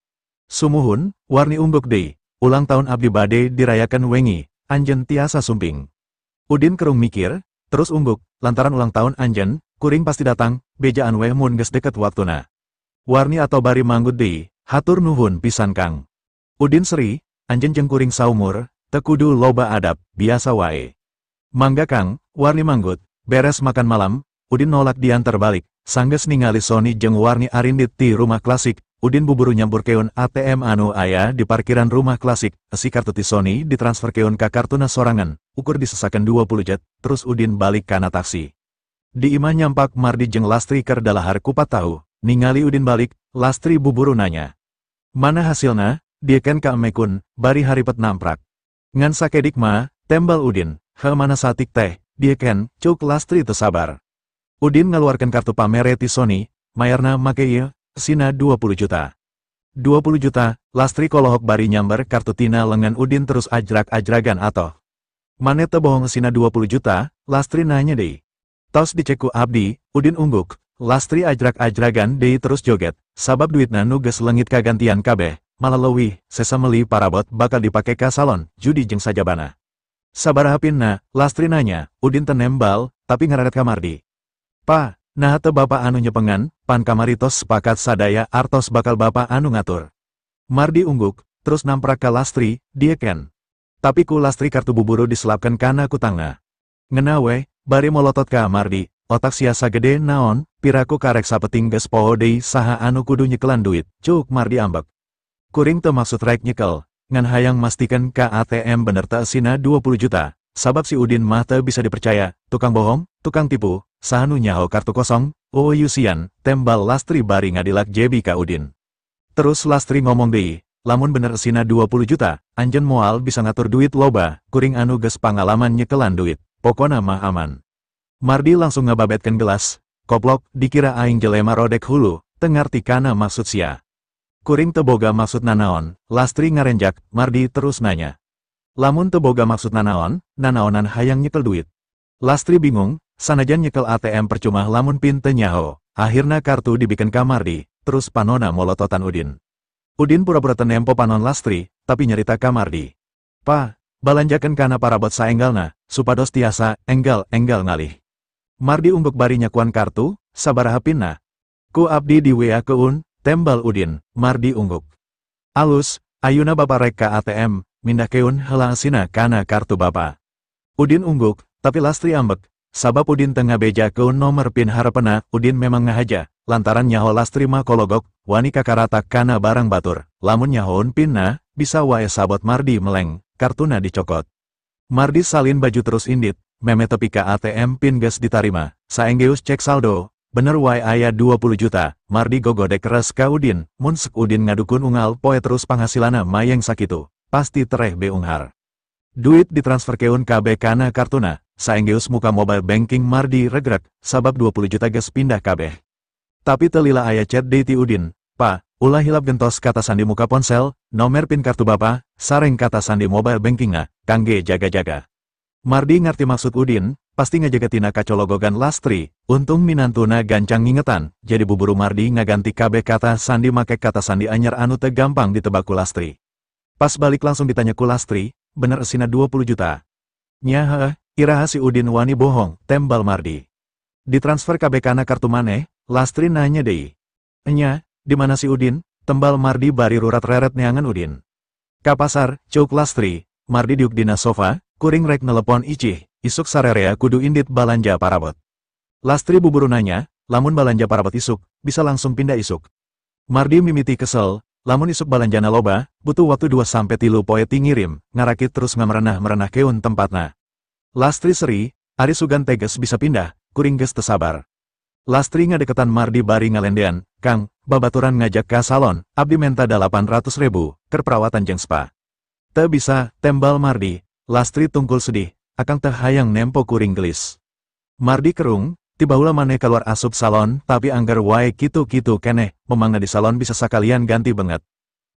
Sumuhun, Warni ungguk deui. Ulang tahun abdi bade dirayakan wengi, anjen tiasa sumping. Udin kerung mikir, terus ungguk, lantaran ulang tahun anjen, kuring pasti datang, bejaan weh mun geus deket waktuna. Warni atau bari manggut deui, hatur nuhun pisan Kang. Udin seri, anjen jeung kuring saumur, teu kudu loba adab, biasa wae. Mangga Kang, Warni manggut, beres makan malam, Udin nolak diantar balik, sanggeus ningali Sony jeung Warni arindit ti rumah klasik. Udin buburu nyampurkeun ATM anu aya di parkiran rumah klasik, esi kartu ti Sony ditransferkeun ka kartuna sorangan, ukur disesakeun 20 jet, terus Udin balik kana taksi. Di imah nyampak Mardi jeung Lastri keur dalahar kupat tahu, ningali Udin balik, Lastri buburu nanya. Mana hasilna, dieken ka emekun, bari haripet namprak. Ngan sakedik mah, tembal Udin, he mana satik teh, dieken, cuk Lastri teu sabar. Udin ngaluarkeun kartu pamere ti Sony, mayarna make ieu. Sina 20 juta. 20 juta, Lastri kolohok bari nyamber kartu tina lengan Udin terus ajrak-ajragan atoh. Mane teu bohong sina 20 juta, Lastri nanya deui. Tos diceku abdi, Udin ungguk, Lastri ajrak-ajragan deui terus joget, sabab duitna nu geus leungit kagantian kabeh, malah leuwih, sesa meuli parabot bakal dipake ka salon, judi jeung sajabana. Sabaraha pinna, Lastri nanya, Udin teu nembal, tapi ngararet ka Mardi. Pa, nah teu bapa anu nyepengan, pan kamari tos sepakat sadaya artos bakal bapa anu ngatur. Mardi ungguk, terus namprak ka Lastri, dieken. Tapi ku Lastri kartu buburu diselapkan kana kutangna. Ngena weh, bari molotot ka Mardi, otak sia sagede naon, piraku karek sapeting geus poho deui saha anu kudu nyekelan duit, cuk Mardi ambek. Kuring teu maksud rek nyekel, ngan hayang mastikeun ka ATM bener teu esina 20 juta, sabab si Udin mah teu bisa dipercaya, tukang bohong, tukang tipu, saha nu nyaho kartu kosong, oh yusian, tembal Lastri bari ngadilak jebi ka Udin. Terus Lastri ngomong deui, lamun bener esina 20 juta, anjeun moal bisa ngatur duit loba, kuring anu geus pangalaman nyekelan duit, pokona mah aman. Mardi langsung ngababetkeun gelas, koplok, dikira aing jelema rodek hulu, teu ngarti kana maksud sia. Kuring teu boga maksud nanaon, Lastri ngarenjak, Mardi terus nanya. Lamun teu boga maksud nanaon, nanaonan hayang nyekel duit. Lastri bingung, sanajan nyekel ATM percuma lamun pin teu nyaho, akhirna kartu dibikeun ka Mardi, terus panona molototan Udin. Udin pura-pura teu nempo panon Lastri, tapi nyerita ka Mardi. Pa, balanjakeun kana parabot saenggalna, supados tiasa enggal-enggal ngalih. Mardi ungguk bari nyakuan kartu, sabaraha pinna. Ku abdi di WA keun, tembal Udin, Mardi ungguk. Alus, ayuna bapa rek ka ATM, mindahkeun heula eusina kana kartu bapa. Udin ungguk, tapi Lastri ambek, sabab Udin teu ngabejakeun nomor pin harepena, Udin memang ngahaja, lantaran nyaho Lastri mah kologok, wani kakaratak kana barang batur, lamun nyahoun pinna, bisa wae sabot Mardi meleng, kartuna dicokot. Mardi salin baju terus indit, meme tepi ka ATM pin geus ditarima, saenggeus cek saldo, bener wae aya 20 juta, Mardi gogodek keras ka Udin, mun sek Udin ngadukun unggal poe terus panghasilana mayeng sakitu, pasti tereh beunghar. Duit ditransferkeun kabeh kana kartuna, saenggeus muka mobile banking Mardi regrek, sabab 20 juta geus pindah kabeh. Tapi teu lila aya chat deui ti Udin, Pa, ulah hilap gentos kata sandi muka ponsel, nomer pin kartu bapa, sareng kata sandi mobile bankingna, kangge jaga-jaga. Mardi ngarti maksud Udin, pasti ngajaga tina kacologogan Lastri, untung minantuna gancang ngingetan, jadi buburu Mardi ngaganti kabeh kata sandi make kata sandi anyar anu teu gampang ditebak ku Lastri. Pas balik langsung ditanya ku Lastri, bener esina 20 juta. Nya heuh, iraha si Udin wani bohong, tembal Mardi. Ditransfer kabeh kana kartu maneh, Lastri nanya deui. Enya, di mana si Udin? Tembal Mardi bari rurat reret neangan Udin. Ka pasar, ceuk Lastri, Mardi diuk dina sofa, kuring rek nelepon Icih, isuk sarerea kudu indit balanja parabot. Lastri buburu nanya, lamun balanja parabot isuk, bisa langsung pindah isuk. Mardi mimiti kesel, lamun isuk balanjana loba, butuh waktu 2-3 poe ti ngirim, ngarakit terus ngamerenah-merenah keun tempatna. Lastri seri, ari sugan teges bisa pindah, kuring geus teu sabar. Lastri ngadeketan Mardi bari ngalendean, Kang, babaturan ngajak ka salon, abdi menta 800.000, keur perawatan jeung spa. Teu bisa, tembal Mardi, Lastri tungkul sedih, akang teh hayang nempo kuring gelis. Mardi kerung, ti baheula maneh keluar asup salon, tapi angger wae kitu-kitu keneh, memangna di salon bisa sakalian ganti banget.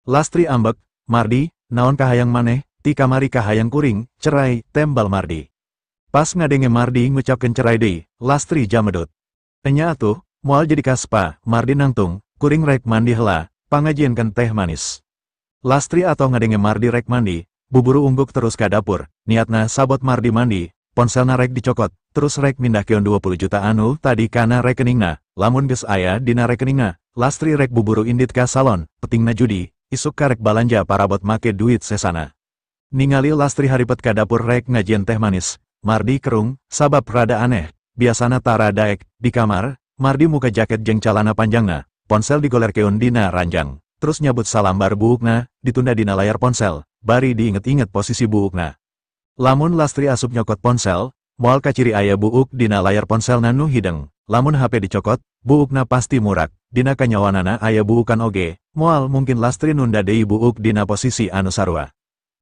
Lastri ambek, Mardi, naon kahayang maneh, ti kamari kahayang kuring, cerai, tembal Mardi. Pas ngadenge Mardi ngucapkeun cerai deui, Lastri jamedut. Enya atuh, moal jadi ka spa, Mardi nangtung, kuring rek mandi heula, pangajienkeun teh manis. Lastri atau ngadenge Mardi rek mandi, buburu ungguk terus ka dapur, niatna sabot Mardi mandi, ponselna rek dicokot, terus rek mindahkeun 20 juta anu tadi kana rekeningna, lamun geus aya dina rekeningna, Lastri rek buburu indit ka salon, petingna judi, isuk karek balanja parabot make duit sesana. Ningali Lastri haripet ka dapur rek ngajieun teh manis, Mardi kerung, sabab rada aneh, biasana tara daek, di kamar, Mardi muka jaket jeung calana panjangna, ponsel digolerkeun dina ranjang, terus nyabut salambar buukna, ditunda dina layar ponsel, bari diinget-inget posisi buukna. Lamun Lastri asup nyokot ponsel, moal kaciri aya buuk dina layar ponselna nu hideng, lamun HP dicokot, buukna pasti murak, dina kanyawanana aya buukan oge, moal mungkin Lastri nunda deui buuk dina posisi anu sarua.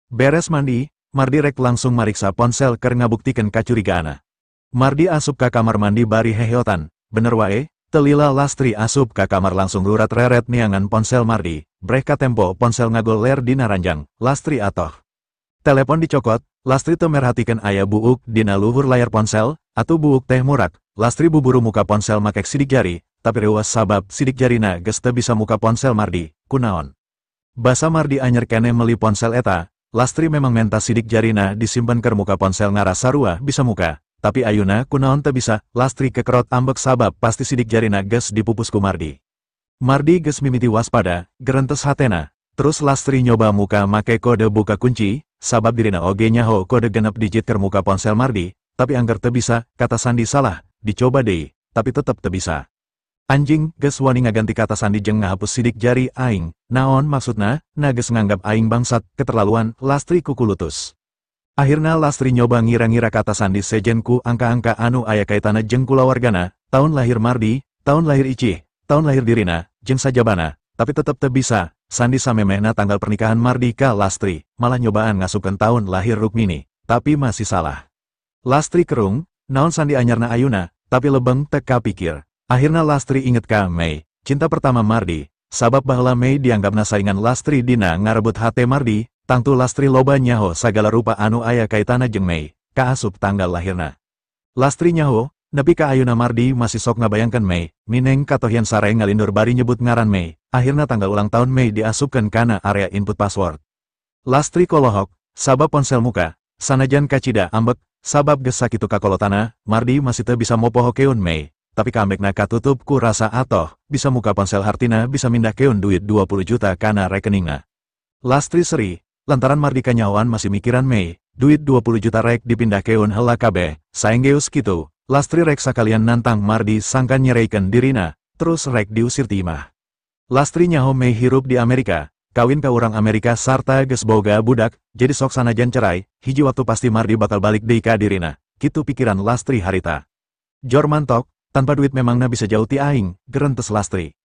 Beres mandi, Mardi rek langsung mariksa ponsel keur ngabuktikeun kacurigaanna. Mardi asup ka kamar mandi bari heheotan, bener wae, teu lila Lastri asup ka kamar langsung rurat reret neangan ponsel Mardi, breh katempo ponsel ngagoler dina ranjang, Lastri atoh. Telepon dicokot, Lastri teu merhatikeun aya buuk dina luhur layar ponsel, atuh buuk teh murak, Lastri buburu muka ponsel make sidik jari, tapi reuwas sabab sidik jarina geus teu bisa muka ponsel Mardi, kunaon. Basa Mardi anyer keneh meuli ponsel eta, Lastri memang menta sidik jarina disimpen keur muka ponsel ngaras sarua bisa muka, tapi ayuna kunaon teu bisa, Lastri kekerot ambek sabab pasti sidik jarina geus dipupus ku Mardi. Mardi geus mimiti waspada, gerentes hatena, terus Lastri nyoba muka make kode buka kunci, sabab dirina oge nyaho kode genep digit keur muka ponsel Mardi, tapi angger teu bisa, kata sandi salah, dicoba deui, tapi tetep teu bisa. Anjing, geus wani ngaganti kata sandi jeung ngahapus sidik jari aing, naon maksudna, na geus nganggap aing bangsat, keterlaluan, Lastri kukulutus. Akhirna Lastri nyoba ngira-ngira kata sandi sejen ku angka-angka anu aya kaitana jeung kulawargana, tahun lahir Mardi, tahun lahir Icih, tahun lahir dirina, jeung sajabana, tapi tetep teu bisa, sandi samemehna tanggal pernikahan Mardi ka Lastri, malah nyobaan ngasupkeun tahun lahir Rukmini, tapi masih salah. Lastri kerung, naon sandi anyarna ayuna, tapi lebeng teu kapikir. Akhirna Lastri inget ka Mei, cinta pertama Mardi, sabab baheula Mei dianggapna saingan Lastri dina ngarebut hate Mardi, tangtu Lastri loba nyaho sagala rupa anu aya kaitana jeung Mei, kaasup tanggal lahirna. Lastri nyaho, nepi ka ayuna Mardi masih sok ngabayangkeun Mei, mineng katohyan sare ngalindur bari nyebut ngaran Mei, akhirna tanggal ulang tahun Mei diasupkeun kana area input password. Lastri kolohok, sabab ponsel muka, sanajan kacida ambek, sabab geus sakitu kakolotana, Mardi masih teu bisa mopohokeun Mei, tapi kaambekna katutup ku rasa atoh, bisa muka ponsel hartina bisa mindahkeun duit 20 juta kana rekeningna. Lastri seri, lantaran Mardi kanyahoan masih mikiran Mei, duit 20 juta rek dipindahkeun heula kabeh, saenggeus kitu, Lastri rek sakalian nantang Mardi sangkan nyereikeun dirina, terus rek diusir ti imah. Lastri nyaho Mei hirup di Amerika, kawin ka urang Amerika sarta geus boga budak, jadi sok sanajan cerai, hiji waktu pasti Mardi bakal balik deui ka dirina, kitu pikiran Lastri harita. Jor mantok, tanpa duit memangna bisa jauh ti aing, gerentes Lastri.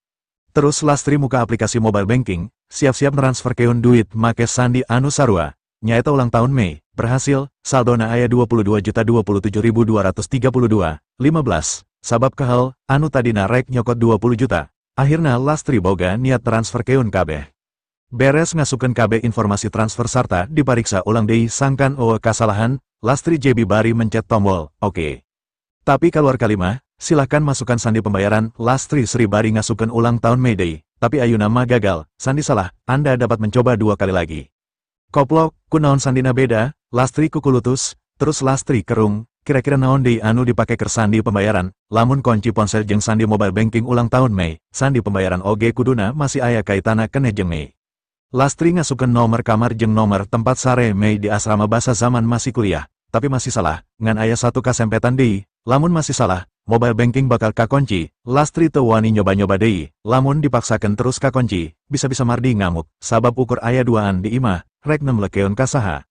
Terus Lastri muka aplikasi mobile banking, siap-siap transferkeun duit make sandi anu sarua, nyaeta ulang tahun Mei, berhasil, saldona aya 22.027.232,15, sabab kehel, anu tadina rek nyokot 20 juta, akhirna Lastri boga niat transferkeun kabeh. Beres ngasupkeun kabeh informasi transfer sarta dipariksa ulang deui sangkan eueuh kasalahan, Lastri JB bari mencet tombol, oke. Tapi kaluar kalimah, silahkan masukkan sandi pembayaran, Lastri Sri bari ngasupkeun ulang tahun Mei deui, tapi ayuna mah gagal, sandi salah, Anda dapat mencoba 2 kali lagi. Koplok, kunaon sandina beda, Lastri kukulutus, terus Lastri kerung, kira-kira naon deui anu dipake keur sandi pembayaran, lamun kunci ponsel jeung sandi mobile banking ulang tahun Mei, sandi pembayaran oge kuduna masih aya kaitana keneh jeung Mei. Lastri ngasupkeun nomor kamar jeung nomor tempat sare Mei di asrama basa zaman masih kuliah, tapi masih salah, ngan aya satu kasempetan deui, lamun masih salah, mobile banking bakal kakunci, Lastri teu wani nyoba-nyoba deui, lamun dipaksakeun terus kakunci, bisa-bisa Mardi ngamuk, sabab ukur aya duaan di imah, rek nemlekeun ka saha.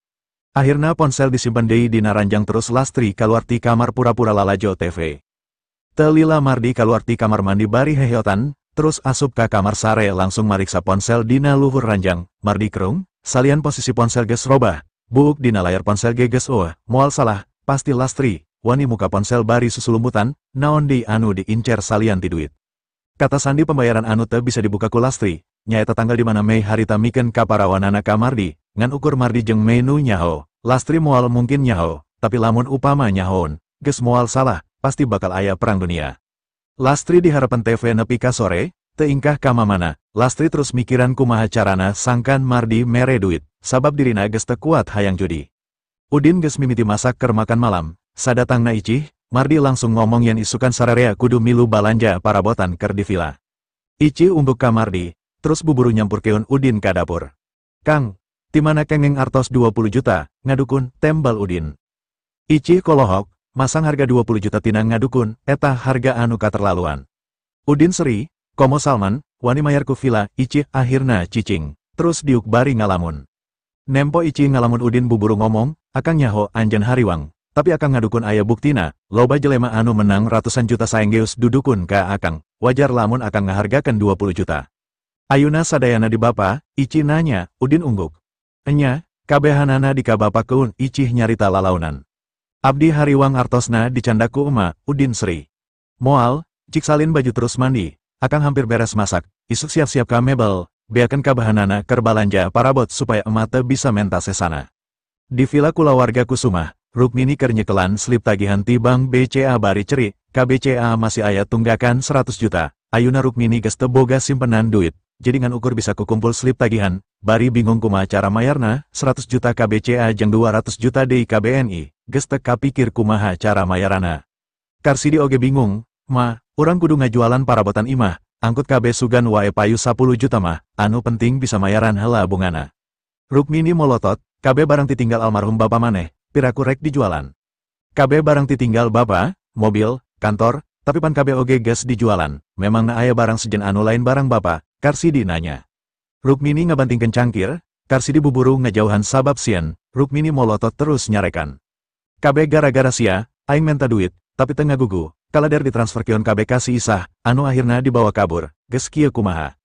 Akhirna ponsel disimpen deui dina ranjang terus Lastri kaluar ti kamar pura-pura lalajo TV. Telila Mardi kaluar ti kamar mandi bari heheotan, terus asup ka kamar sare langsung mariksa ponsel dina luhur ranjang, Mardi kerung, salian posisi ponsel geus robah, buuk dina layar ponsel ge geus eueuh, moal salah, pasti Lastri, wani muka ponsel bari susulumputan, naon deui anu diincer salian ti duit. Kata sandi pembayaran anu teu bisa dibuka ku Lastri, nyaeta tanggal di mana Mei harita mikeun kaparawanana ka Mardi, ngan ukur Mardi jeung Mei nu nyaho, Lastri moal mungkin nyaho, tapi lamun upama nyahoon, geus moal salah, pasti bakal aya perang dunia. Lastri diharapan TV nepi ka sore, teu ingkah ka mamana, Lastri terus mikiran kumaha carana sangkan Mardi mere duit, sabab dirina geus teu kuat hayang judi. Udin geus mimiti masak keur makan malam, sadatangna Icih, Mardi langsung ngomong yen isukan sararea kudu milu balanja parabotan keur di villa. Icih unggup ka Mardi, terus buburu nyampurkeun Udin ka dapur. Kang, ti mana kengeng artos 20 juta, ngadukun, tembal Udin. Icih kolohok, masang harga 20 juta tina ngadukun, eta harga anu katerlaluan. Udin seri, komo Salman, wani mayar ku villa, Icih akhirna cicing, terus diuk bari ngalamun. Nempo Icih ngalamun Udin buburu ngomong, akang nyaho anjen hariwang, tapi akang ngadukun aya buktina, loba jelema anu menang ratusan juta saenggeus dudukun ka akang, wajar lamun akang ngahargakeun 20 juta. Ayuna sadayana di bapa, Icih nanya, Udin ungguk. Enya, kabehanana di ka bapakeun, Icih nyarita lalaunan. Abdi hariwang artosna dicandaku ema, Udin seri. Moal, cik salin baju terus mandi, akang hampir beres masak, isuk siap-siap ka mebel, beakeun kabahanana keur balanja parabot supaya ema teu bisa menta sesana. Di villa kulawarga Kusuma, Rukmini keur nyekelan slip tagihan ti Bank BCA bari ceri, ka BCA masih aya tunggakan 100 juta, ayuna Rukmini geus teu boga simpenan duit, jadi ngan ukur bisa kukumpul slip tagihan, bari bingung kumaha cara mayarna, 100 juta ka BCA jeung 200 juta deui ka BNI. Geus teu kapikir kumaha cara mayarana. Karsidi oge bingung, ma, urang kudu ngajualan parabotan imah, angkut kabeh sugan wae payu 10 juta mah, anu penting bisa mayaran heula bungana. Rukmini molotot, kabeh barang titinggal almarhum bapa maneh, piraku rek dijualan. Kabeh barang titinggal bapa, mobil, kantor, tapi pan kabeh oge geus dijualan, memangna aya barang sejen anu lain barang bapa, Karsidi nanya. Rukmini ngabantingkeun cangkir, Karsidi buburu ngajauhan sabab sieun, Rukmini molotot terus nyarekan. Kabeh gara-gara sia, aing menta duit, tapi teu ngagugu, kalader ditransferkeun kabeh ka si Isah, anu akhirna dibawa kabur, geus kieu kumaha.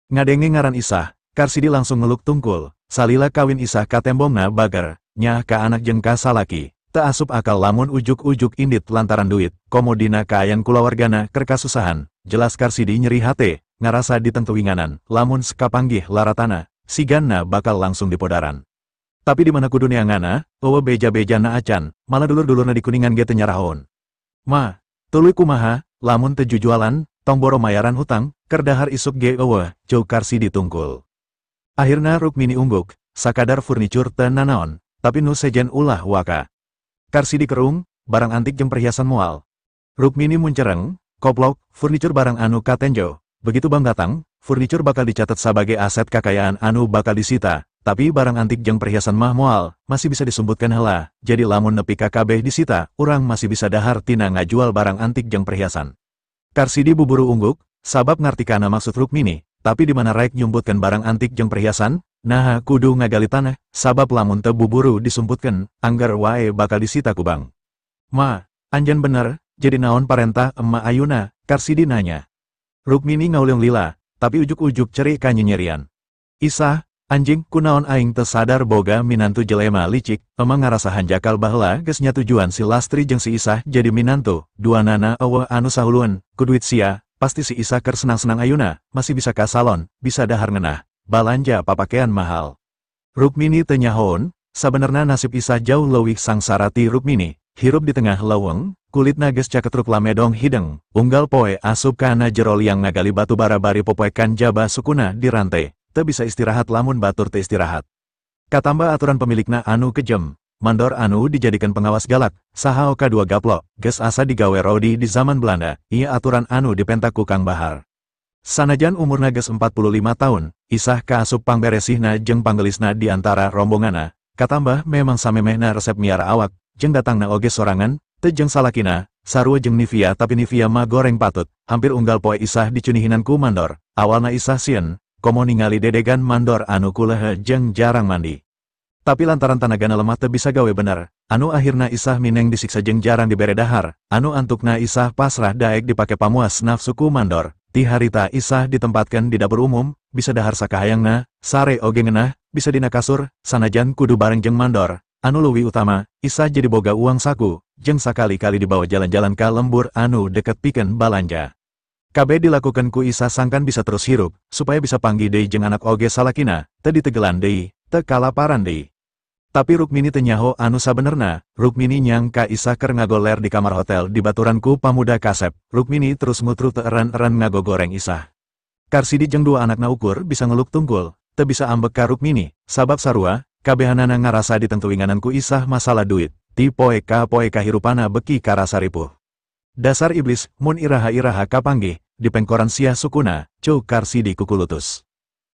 Ngadenge ngaran Isah, Karsidi langsung ngeluk tungkul, salila kawin Isah katembongna bager, nyah ka anak jeung ka salaki, Teu asup akal lamun ujuk-ujuk indit lantaran duit, komo dina kaayaan kulawargana keur kasusahan, jelas Karsidi nyeri hate, ngarasa ditengtuwinganan, lamun sekapanggih laratana, siganna bakal langsung dipodaran. Tapi di mana kudu neanganna, eueuh beja-bejana acan, malah dulur-dulurna di Kuningan ge teu nyarahoun. Ma, tuluy kumaha, lamun teu jujualan, tong boro mayaran hutang, keur dahar isuk ge eueuh, ceuk Karsidi tungkul. Akhirna Rukmini ungguk, sakadar furniture teu nanaon, tapi nu sejen ulah waka. Karsidi kerung, barang antik jeung perhiasan moal. Rukmini muncereng, koplok, furniture barang anu katenjo, begitu bank datang, furniture bakal dicatat sebagai aset kakayaan anu bakal disita, tapi barang antik jeung perhiasan mah moal, masih bisa disumbutkan heula, jadi lamun nepi ka kabeh disita, urang masih bisa dahar tina ngajual barang antik jeung perhiasan. Karsidi buburu ungguk, sabab ngarti kana maksud Rukmini, tapi di mana rek nyumbutkan barang antik jeung perhiasan, naha kudu ngagali tanah, sabab lamun teu buburu disumputkeun, angger wae bakal disita ku bank. Ma, anjan bener, jadi naon parentah emak ayuna, Karsidi nanya. Rukmini ngauleung lila, tapi ujuk-ujuk cerik kanyenyerian. Isah, anjing, kunaon aing teu sadar boga minantu jelema licik, emang ngarasa hanjakal baheula geus nyatujuan si Lastri jeung si Isah jadi minantu, duanana eueuh anu sahulueun, ku duit sia, pasti si Isah keur senang-senang ayuna, masih bisa ka salon, bisa dahar ngeunah, balanja papakean mahal. Rukmini teu nyahoun, sabenerna nasib Isah jauh leuwih sangsara ti Rukmini, hirup di tengah leuweung, kulitna geus caketruk lamedong hideng, unggal poe asup kana jero liang ngagali batu bara bari popoekan jaba sukuna dirante, teu bisa istirahat lamun batur teu istirahat. Katamba aturan pemilikna anu kejem, mandor anu dijadikan pengawas galak, saha oka dua gaplok, geus asa digawe rodi di zaman Belanda, ieu aturan anu dipenta ku Kang Bahar. Sanajan umurna geus 45 tahun, Isah kaasup pangberesihna jeung panggelisna di antara rombonganna, katambah memang samemehna resep miara awak, jeung datangna oge sorangan, teu jeung salakina, sarua jeung Nivia tapi Nivia mah goreng patut, hampir unggal poe Isah dicunihinan ku mandor, awalna Isah sieun, komo ningali dedegan mandor anu kulehe jeung jarang mandi. Tapi lantaran tanagana lemah teu bisa gawe bener, anu akhirna Isah mineng disiksa jeung jarang dibere dahar, anu antukna Isah pasrah daek dipake pamuas nafsu ku mandor. Ti harita Isah ditempatkan di dapur umum, bisa dahar sakahayangna, sare oge ngeunah, bisa dina kasur, sanajan kudu bareng jeung mandor. Anu leuwih utama, Isah jadi boga uang saku, jeung sakali-kali dibawa jalan-jalan ka lembur anu deket pikeun balanja. Kabeh dilakukan ku Isah sangkan bisa terus hirup, supaya bisa panggih deui jeung anak oge salakina, teu ditegelan deui, teu kalaparan deui. Tapi Rukmini teu nyaho anu sabenerna, Rukmini nyangka Isah keur ngagoler di kamar hotel di baturan ku pamuda kasep, Rukmini terus ngutru teu eren-eren ngagogoreng Isah. Karsidi jeung dua anakna ukur bisa ngeluk tungkul, teu bisa ambek ka Rukmini, sabab sarua, kabehanana ngarasa ditentuinganan ku Isah masalah duit, ti poe ka poe kahirupana beki karasa ripuh. Dasar iblis, mun iraha-iraha kapanggih, dipengkoran sia sukuna, ceuk Karsidi kukulutus.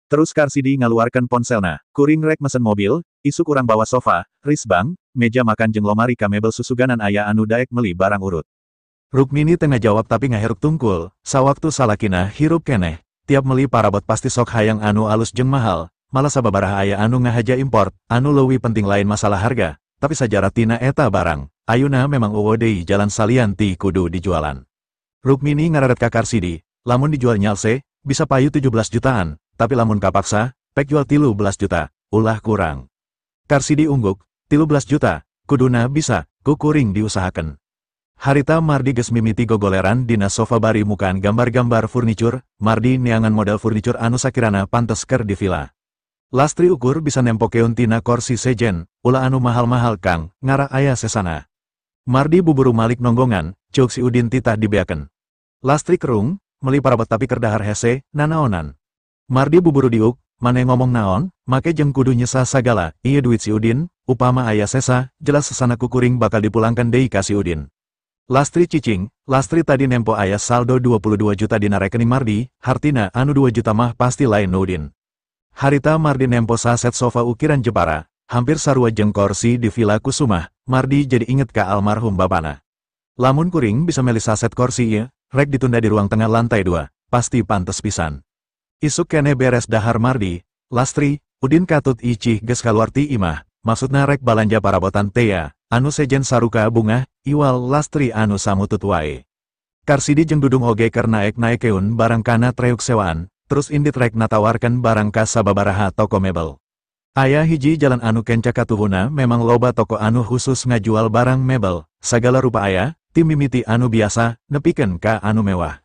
Terus Karsidi ngaluarkeun ponselna, kuring rek mesen mobil, isuk urang bawa sofa, risbang, meja makan jeung lomari ka mebel susuganan aya anu daek meuli barang urut. Rukmini teu ngajawab tapi ngaheruk tungkul, sawaktu salakina hirup keneh, tiap meuli parabot pasti sok hayang anu alus jeung mahal, malah sababaraha aya anu ngahaja import, anu leuwih penting lain masalah harga, tapi sajarah tina eta barang, ayuna memang eueuh deui jalan salian ti kudu dijualan. Rukmini ngararet ka Karsidi, lamun dijual nyalse, bisa payu 17 jutaan, tapi lamun kapaksa, pek jual 13 juta, ulah kurang. Karsidi ungguk, 13 juta, kuduna bisa, kukuring diusahakan. Harita Mardi geus mimiti gogoleran dina sofa bari mukaan gambar-gambar furniture, Mardi neangan model furniture anu sakirana pantes keur di villa. Lastri ukur bisa nempokeun tina korsi sejen, ulah anu mahal-mahal Kang, ngarah aya sesana. Mardi buburu malik nonggongan, ceuk si Udin titah dibeakeun. Lastri kerung, meuli parabot tapi keur dahar hese, nanaonan. Mardi buburu diuk, maneh ngomong naon, make jeung kudu nyesa sagala, ieu duit si Udin, upama aya sesa, jelas sesana kukuring bakal dipulangkan deui ka si Udin. Lastri cicing, Lastri tadi nempo aya saldo 22 juta dina rekening Mardi, hartina anu 2 juta mah pasti lain nu Udin. Harita Mardi nempo saset sofa ukiran Jepara, hampir sarua jeung korsi di Villa Kusumah, Mardi jadi inget ka almarhum bapana. Lamun kuring bisa meli saset korsi ieu, rek ditunda di ruang tengah lantai 2, pasti pantes pisan. Isuk kene beres dahar Mardi, Lastri, Udin katut icih geus kaluar ti imah, maksudna rek balanja parabotan tea, anu sejen saruka bunga, iwal Lastri anu samutut wae. Karsidi jeung Dudung oge keur naek-naekeun barang kana treuk sewaan, terus indit rek natawarkeun barang ka sababaraha toko mebel. Aya hiji jalan anu kenca katuhuna memang loba toko anu khusus ngajual barang mebel, sagala rupa aya, ti mimiti anu biasa, nepikeun ka anu mewah.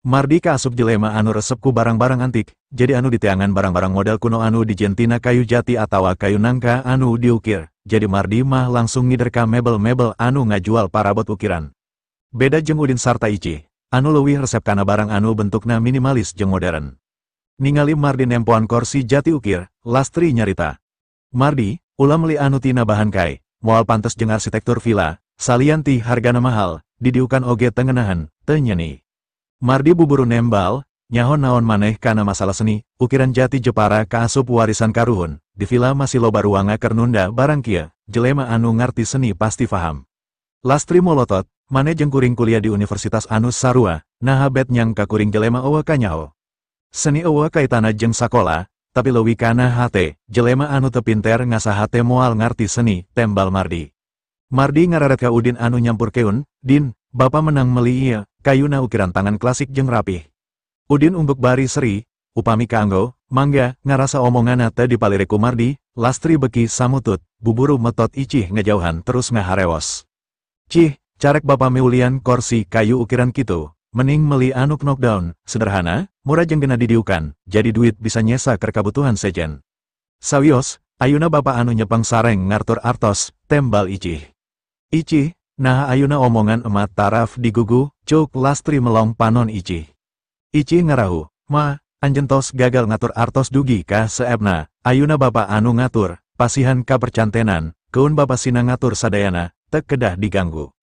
Mardi kaasup jelema anu resep ku barang-barang antik, jadi anu diteangan barang-barang model kuno anu dijentina kayu jati atawa kayu nangka anu diukir, jadi Mardi mah langsung ngider ka mebel-mebel anu ngajual parabot ukiran. Beda jeung Udin sarta Icih, anu leuwih resep kana barang anu bentukna minimalis jeung modern. Ningali Mardi nempoan korsi jati ukir, Lastri nyarita. Mardi, ulah meuli anu tina bahan kai, moal pantes jeung arsitektur villa, salian ti hargana mahal, didiukan oge teu ngeunaheun, teu nyeni. Mardi buburu nembal, nyaho naon maneh kana masalah seni, ukiran jati Jepara kaasup warisan karuhun, di villa masih loba ruanga keur nunda barang kieu, jelema anu ngarti seni pasti faham. Lastri molotot, maneh jeung kuring kuliah di universitas anu sarua, naha bet nyangka kuring jelema eueuh kanyaho. Seni eueuh kaitana jeung sakola, tapi leuwih kana hate, jelema anu teu pinter ngasah hate moal ngarti seni, tembal Mardi. Mardi ngararet ka Udin anu nyampurkeun, Din, bapa menang meuli ieu, kayuna ukiran tangan klasik jeung rapih. Udin unggeuk bari seri, upami kaanggo, mangga, ngarasa omonganna teu dipalire ku Mardi, Lastri beki samutut, buburu metot Icih ngejauhan terus ngaharewos. Cih, carek bapa meulian korsi kayu ukiran kitu, mending meuli anu knockdown, sederhana, murah jeung geuna didiukan, jadi duit bisa nyesa keur kabutuhan sejen. Sawios, ayuna bapa anu nyepeng sareng ngartur artos, tembal Icih. Icih, nah ayuna omongan emak taraf digugu, cuk Lastri melong panon Icih. Icih ngarahu, ma, anjeun tos gagal ngatur artos dugi ka seepna, ayuna bapa anu ngatur, pasihan ka percantenan, keun bapa sina ngatur sadayana, teu kedah diganggu.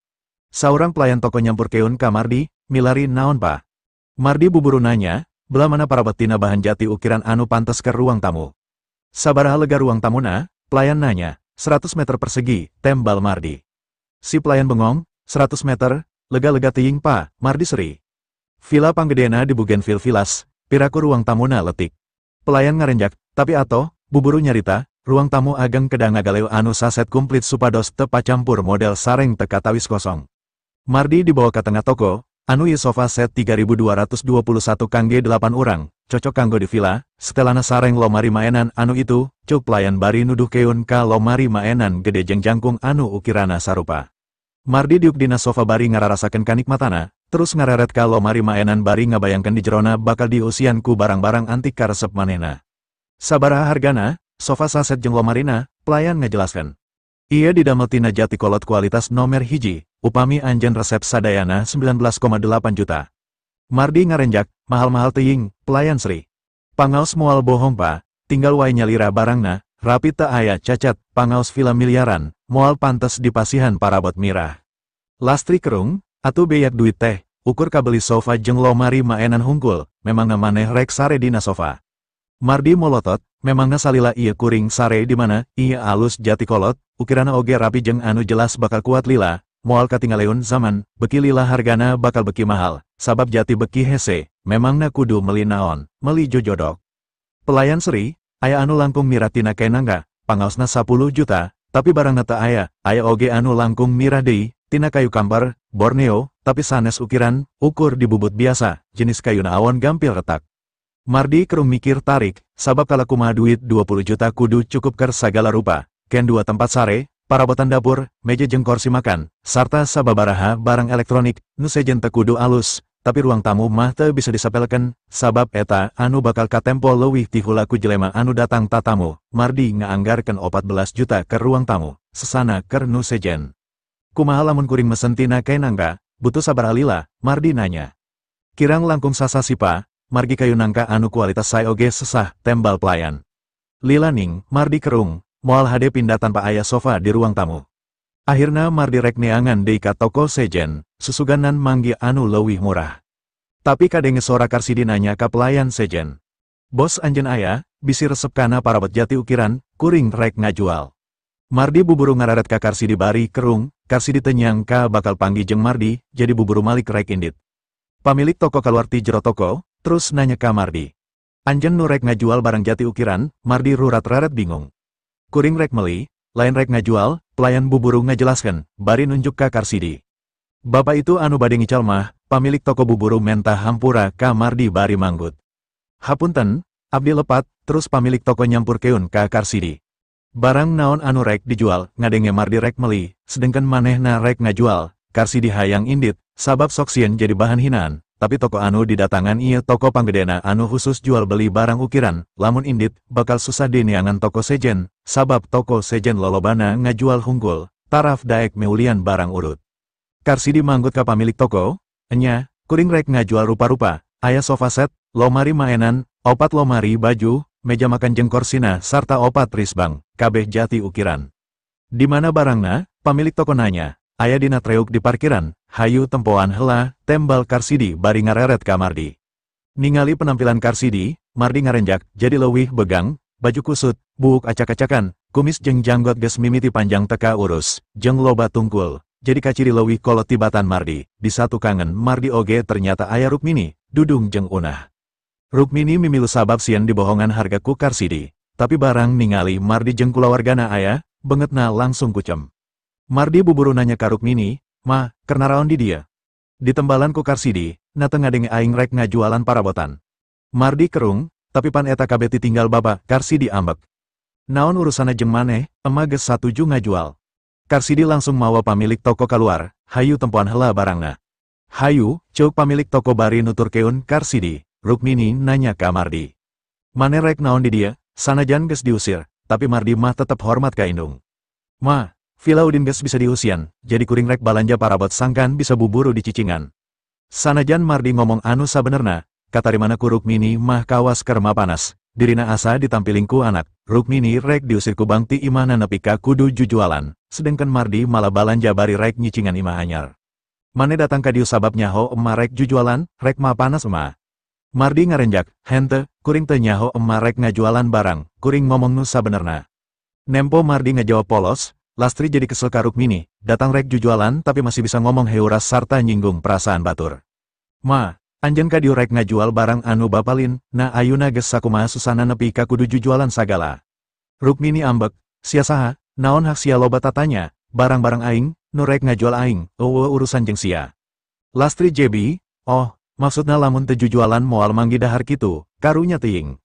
Saurang pelayan toko nyampurkeun ka Mardi, milari naon pa? Mardi buburu nanya, belah mana parabot tina bahan jati ukiran anu pantes ke ruang tamu. Sabaraha lega ruang tamuna, pelayan nanya, 100 meter persegi, tembal Mardi. Si pelayan bengong, 100 meter, lega-lega teuing pa, Mardi seri. Villa panggedena di Bougainville Villas, piraku ruang tamuna letik. Pelayan ngarenjak, tapi atoh, buburu nyarita, ruang tamu ageng kedah ngagaleuh anu saset kumplit supados teu pacampur model sareng teu katawis kosong. Mardi dibawa ke tengah toko, anu ieu sofa set 3221 kangge 8 urang, cocok kanggo di villa, setelana sareng lomari maenan anu itu, cuk pelayan bari nuduhkeun ka lomari maenan gede jeung jangkung anu ukirana sarupa. Mardi diuk dina sofa bari ngararasakeun kanikmatana, terus ngareret ka lomari maenan bari ngabayangkeun di jerona bakal dieusian ku barang-barang antik karesep manehna. Sabaraha hargana, sofa saset jeung lomarina, pelayan ngajelaskeun. Ieu didamel tina jati kolot kualitas nomer 1, upami anjeun resep sadayana 19,8 juta. Mardi ngarenjak, mahal-mahal teuing, pelayan seri. Pangaos moal bohong pa, tinggal wae nyalira barangna, rapi teu aya cacat, pangaos villa miliaran, moal pantes dipasihan parabot mirah. Lastri kerung, atuh beyak duit teh, ukur kabeli sofa jeung lomari maenan hungkul, memangna maneh rek sare dina sofa. Mardi molotot, memangna salila ieu kuring sare di mana, ieu alus jati kolot, ukirana oge rapi jeung anu jelas bakal kuat lila, moal katinggaleun zaman, beki lila hargana bakal beki mahal, sabab jati beki hese, memangna kudu meuli naon, meuli jojodok. Pelayan seri, aya anu langkung mirah tina kayu nangka, pangaosna 10 juta, tapi barangna teu aya, aya oge anu langkung mirah deui, tina kayu kamper, Borneo, tapi sanes ukiran, ukur dibubut biasa, jenis kayuna awon gampil retak. Mardi kerung mikir tarik, sabab kala kumaha duit 20 juta kudu cukup keur sagala rupa, ken 2 tempat sare, parabotan dapur, meja jeung kursi makan, sarta sababaraha barang elektronik, nu sejen teu kudu alus, tapi ruang tamu mah teu bisa disapelkeun, sabab eta anu bakal katempo leuwih ti heula ku jelema anu datang tatamu. Mardi ngaanggarkeun 14 juta ke ruang tamu, sesana keur nu sejen. Kumaha lamun kuring mesen tina kayu nangka, butuh sabaraha lila, Mardi nanya. Kirang langkung sasasi pa, margi kayu nangka anu kualitas sae oge sesah, tembal pelayan. Lila ning, Mardi kerung, moal hade pindah tanpa aya sofa di ruang tamu. Akhirna Mardi rek neangan deui ka toko sejen, susuganan manggi anu leuwih murah. Tapi kadenge sora Karsidi nanya ka pelayan sejen. Bos anjeun aya, bisi resep kana parabot jati ukiran, kuring rek ngajual. Mardi buburu ngararet ka Karsidi bari kerung, Karsidi teu nyangka bakal panggih jeung Mardi, jadi buburu malik rek indit. Pamilik toko kaluar ti jero toko, terus nanya ka Mardi. Anjeun nu rek ngajual barang jati ukiran, Mardi rurat-raret bingung. Kuring rek meli, lain rek ngajual, pelayan buburu ngajelaskeun, bari nunjuk ka Karsidi. Bapak itu anu bade ngical mah, pamilik toko buburu mentah hampura ka Mardi bari manggut. Hapunten, Abdi lepat, terus pamilik toko nyampurkeun ka Karsidi. Barang naon anu rek dijual, ngadenge Mardi rek meli, sedengkeun manehna rek ngajual, Karsidi hayang indit, sabab sok sieun jadi bahan hinaan, tapi toko anu didatangan ieu toko panggedena anu khusus jual beli barang ukiran, lamun indit, bakal susah dineangan toko sejen, sabab toko sejen lolobana ngajual hungkul, taraf daek meulian barang urut. Karsidi manggut ka pamilik toko, enya, kuring rek ngajual rupa-rupa, aya sofa set, lomari mainan, 4 lomari baju, meja makan jeung korsina sarta 4 risbang, kabeh jati ukiran. Di mana barangna? Pamilik toko nanya, aya dina treuk di parkiran, hayu tempoan hela, tembal Karsidi bari ngareret ka Mardi. Ningali penampilan Karsidi, Mardi ngarenjak, jadi leuwih begang, baju kusut, buuk acak-acakan, kumis jeung janggot geus mimiti panjang teka urus, jeung loba tungkul, jadi kaciri leuwih kolot tibatan Mardi. Di satu kangen Mardi oge ternyata aya Rukmini, Dudung jeung Unah. Rukmini mimilu sabab sieun dibohongan harga ku Karsidi, tapi barang ningali Mardi jeung kulawargana aya, bengetna langsung kucem. Mardi buburu nanya ka Rukmini, "Ma, keur naraon di dieu?" Ditembalan ku Karsidi, "Na teu ngadenge aing rek ngajualan parabotan." Mardi kerung, tapi pan eta kabeh tinggal bapak, Karsidi ambek. "Naon urusana jeung maneh, ema geus satuju ngajual." Karsidi langsung mawa pamilik toko kaluar, "Hayu tempoan heula barangna." "Hayu," ceuk pamilik toko bari nuturkeun Karsidi. Rukmini nanya ka Mardi. "Mane rek naon di dieu?" Sanajan geus diusir, tapi Mardi mah tetep hormat ka indung. "Ma, villa Udin geus bisa diusian, jadi kuring rek balanja parabot sangkan bisa buburu di cicingan." Sanajan Mardi ngomong anu sabenerna, katarimana ku Rukmini mah kawas kerma panas, dirina asa ditampiling ku anak, Rukmini rek diusir ku bang ti imahna nepi ka kudu jujualan, sedengkeun Mardi malah balanja bari rek nyicingan imah anyar. "Mane datang ka dieu sabab nyaho ema rek jujualan, rek ma panas ema." Mardi ngarenjak, "Hente, kuring teu nyaho ema rek ngajualan barang, kuring ngomong nu sabenerna." Nempo Mardi ngajawab polos, Lastri jadi kesel ka Rukmini, datang rek jujualan tapi masih bisa ngomong heuras sarta nyinggung perasaan batur. "Ma, anjeun ka dieu rek ngajual barang anu bapalin, na ayuna geus sakumaha susana nepi ka kudu jujualan sagala." Rukmini ambek, "Sia saha, naon hak sia loba tatanya, barang-barang aing, nu rek ngajual aing, eueuh urusan jeung sia." Lastri jebi, "Oh, maksudna lamun teu jujualan moal manggi dahar kitu, karunya teuing.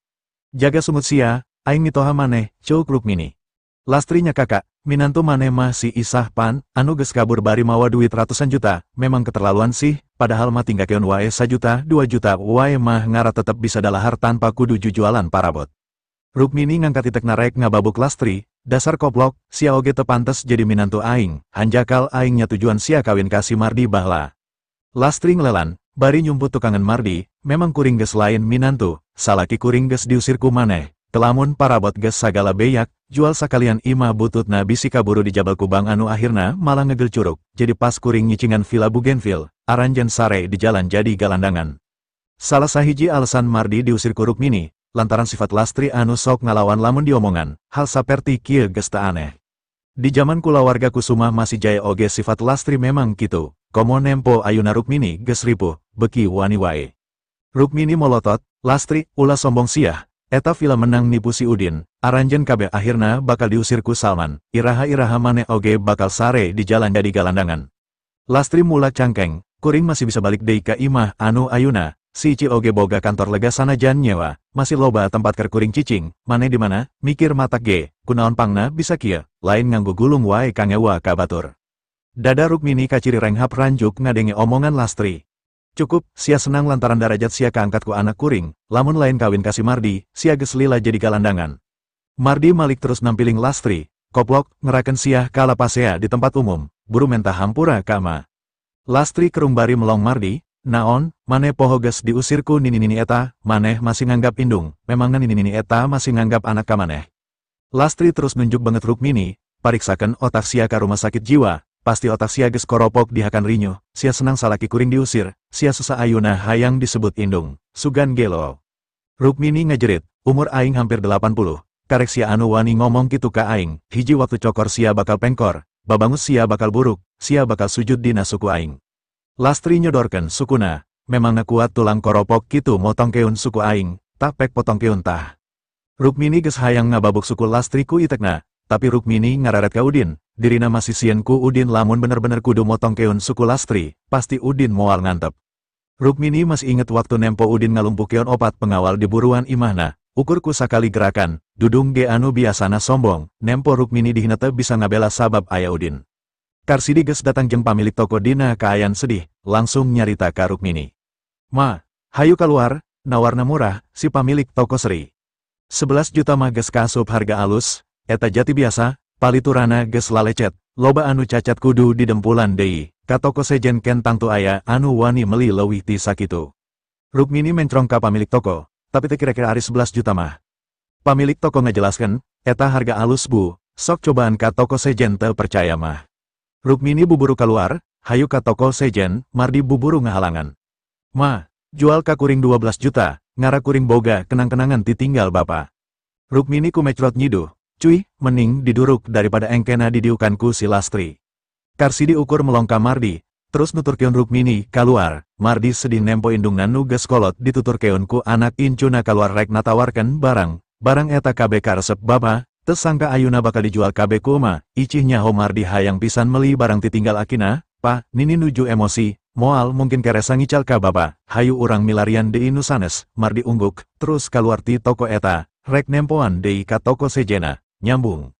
Jaga sungut sia, aing mitoha maneh," ceuk Rukmini. Lastri nyakakak, "Minantu maneh mah si Isah pan, anu geus kabur bari mawa duit ratusan juta, memang keterlaluan sih, padahal mah tinggakeun wae 1 juta, 2 juta wae mah ngara tetep bisa dalahar tanpa kudu jujualan parabot." Rukmini ngangkat itekna rek ngababuk Lastri, "Dasar koplok, sia oge teu pantes jadi minantu aing, hanjakal aing nya tujuan sia kawin ka si Mardi bahla." Lastri ngelelan, bari nyumput tukangan Mardi, "Memang kuring geus lain minantu, salaki kuring geus diusir ku maneh, telamun parabot geus sagala beyak, jual sakalian imah bututna bisi kaburu dijabal ku bang anu akhirna malah ngegel curug, jadi pas kuring nyicingan villa Bougainville, aranjeun sare di jalan jadi galandangan." Salah sahiji alasan Mardi diusir ku Rukmini, lantaran sifat Lastri anu sok ngalawan lamun diomongan, hal saperti kieu geus teu aneh. Di jaman kulawarga Kusuma masih jaya oge sifat Lastri memang kitu, komo nempo ayuna Rukmini geus ripuh, beki wani wae. Rukmini molotot, "Lastri, ulah sombong siah, eta villa menang nipu si Udin, aranjeun kabeh akhirna bakal diusir ku Salman, iraha-iraha maneh oge bakal sare di jalan jadi galandangan." Lastri mula cangkeng, "Kuring masih bisa balik deui ka imah anu ayuna, si Ici oge boga kantor lega sanajan nyewa, masih loba tempat keur kuring cicing, maneh di mana, mikir matak ge, kunaon pangna bisa kieu, lain nganggo gulung wae kangewa ka batur." Dada Rukmini kaciri renghap ranjuk ngadenge omongan Lastri. "Cukup, sia senang lantaran darajat sia kaangkat ku anak kuring, lamun lain kawin ka si Mardi, sia geus lila jadi galandangan." Mardi malik terus nampiling Lastri, "Koplok, ngerakeun sia kalapasea di tempat umum, buru mentah hampura ka ma." Lastri kerung bari melong Mardi, "Naon, maneh poho geus diusir ku nini-nini eta, maneh masih nganggap indung, memangna nini-nini eta masih nganggap anak ka maneh." Lastri terus nunjuk banget Rukmini, "Pariksakeun otak sia ka rumah sakit jiwa, pasti otak sia geus koropok dihakan rinyuh, sia senang salaki kuring diusir, sia susah ayuna hayang disebut indung, sugan gelo." Rukmini ngajerit, "Umur aing hampir 80, karek sia anu wani ngomong kitu ka aing, hiji waktu cokor sia bakal pengkor, babangus sia bakal buruk, sia bakal sujud dina suku aing." Lastri nyodorkeun sukuna, "Memangna kuat tulang koropok kitu motongkeun suku aing, tak pek potongkeun tah." Rukmini geus hayang ngababuk suku Lastri ku itekna, tapi Rukmini ngararet ka Udin, dirina masih sieun ku Udin lamun bener-bener kudu motongkeun suku Lastri, pasti Udin moal ngantep. Rukmini masih inget waktu nempo Udin ngalumpuhkeun 4 pengawal di buruan imahna, ukur ku sakali gerakan, Dudung ge anu biasana sombong, nempo Rukmini dihina teu bisa ngabela sabab aya Udin. Karsidi geus datang jeung pamilik toko dina kaayan sedih, langsung nyarita ka Rukmini. Ma, hayu kaluar, nawarna murah, si pamilik toko seri. 11 juta mah geus kaasup harga alus, eta jati biasa, paliturana geus lalecet, loba anu cacat kudu didempulan deui, ka toko sejen ken tangtu aya anu wani meuli leuwih ti sakitu. Rukmini mencrong ka pamilik toko, tapi teu kira-kira ari 11 juta mah. Pamilik toko ngajelaskeun, eta harga alus bu, sok cobaan ka toko sejen teu percaya mah. Rukmini buburu keluar, hayu ka toko sejen, Mardi buburu ngahalangan. Ma, jual ka kuring 12 juta, ngara kuring boga kenang-kenangan titinggal bapa. Rukmini kumecrot nyiduh, cuy, mening diduruk daripada engkena didiukan ku si Lastri. Karsidi ukur melongka Mardi, terus nuturkeun Rukmini kaluar, Mardi sedih nempo indungna nu geus kolot dituturkeun ku anak incuna kaluar rek natawarkeun barang, barang eta kabeh karesep bapa. Tersangka ayuna bakal dijual kabeh ku ema, icih nyaho Mardi hayang pisan meli barang titinggal akina, pa, nini nuju emosi, moal mungkin keresa ngical ka bapa, hayu urang milarian deui nu sanes, Mardi ungguk, terus kaluar ti toko eta, rek nempoan deui ka toko sejena, nyambung.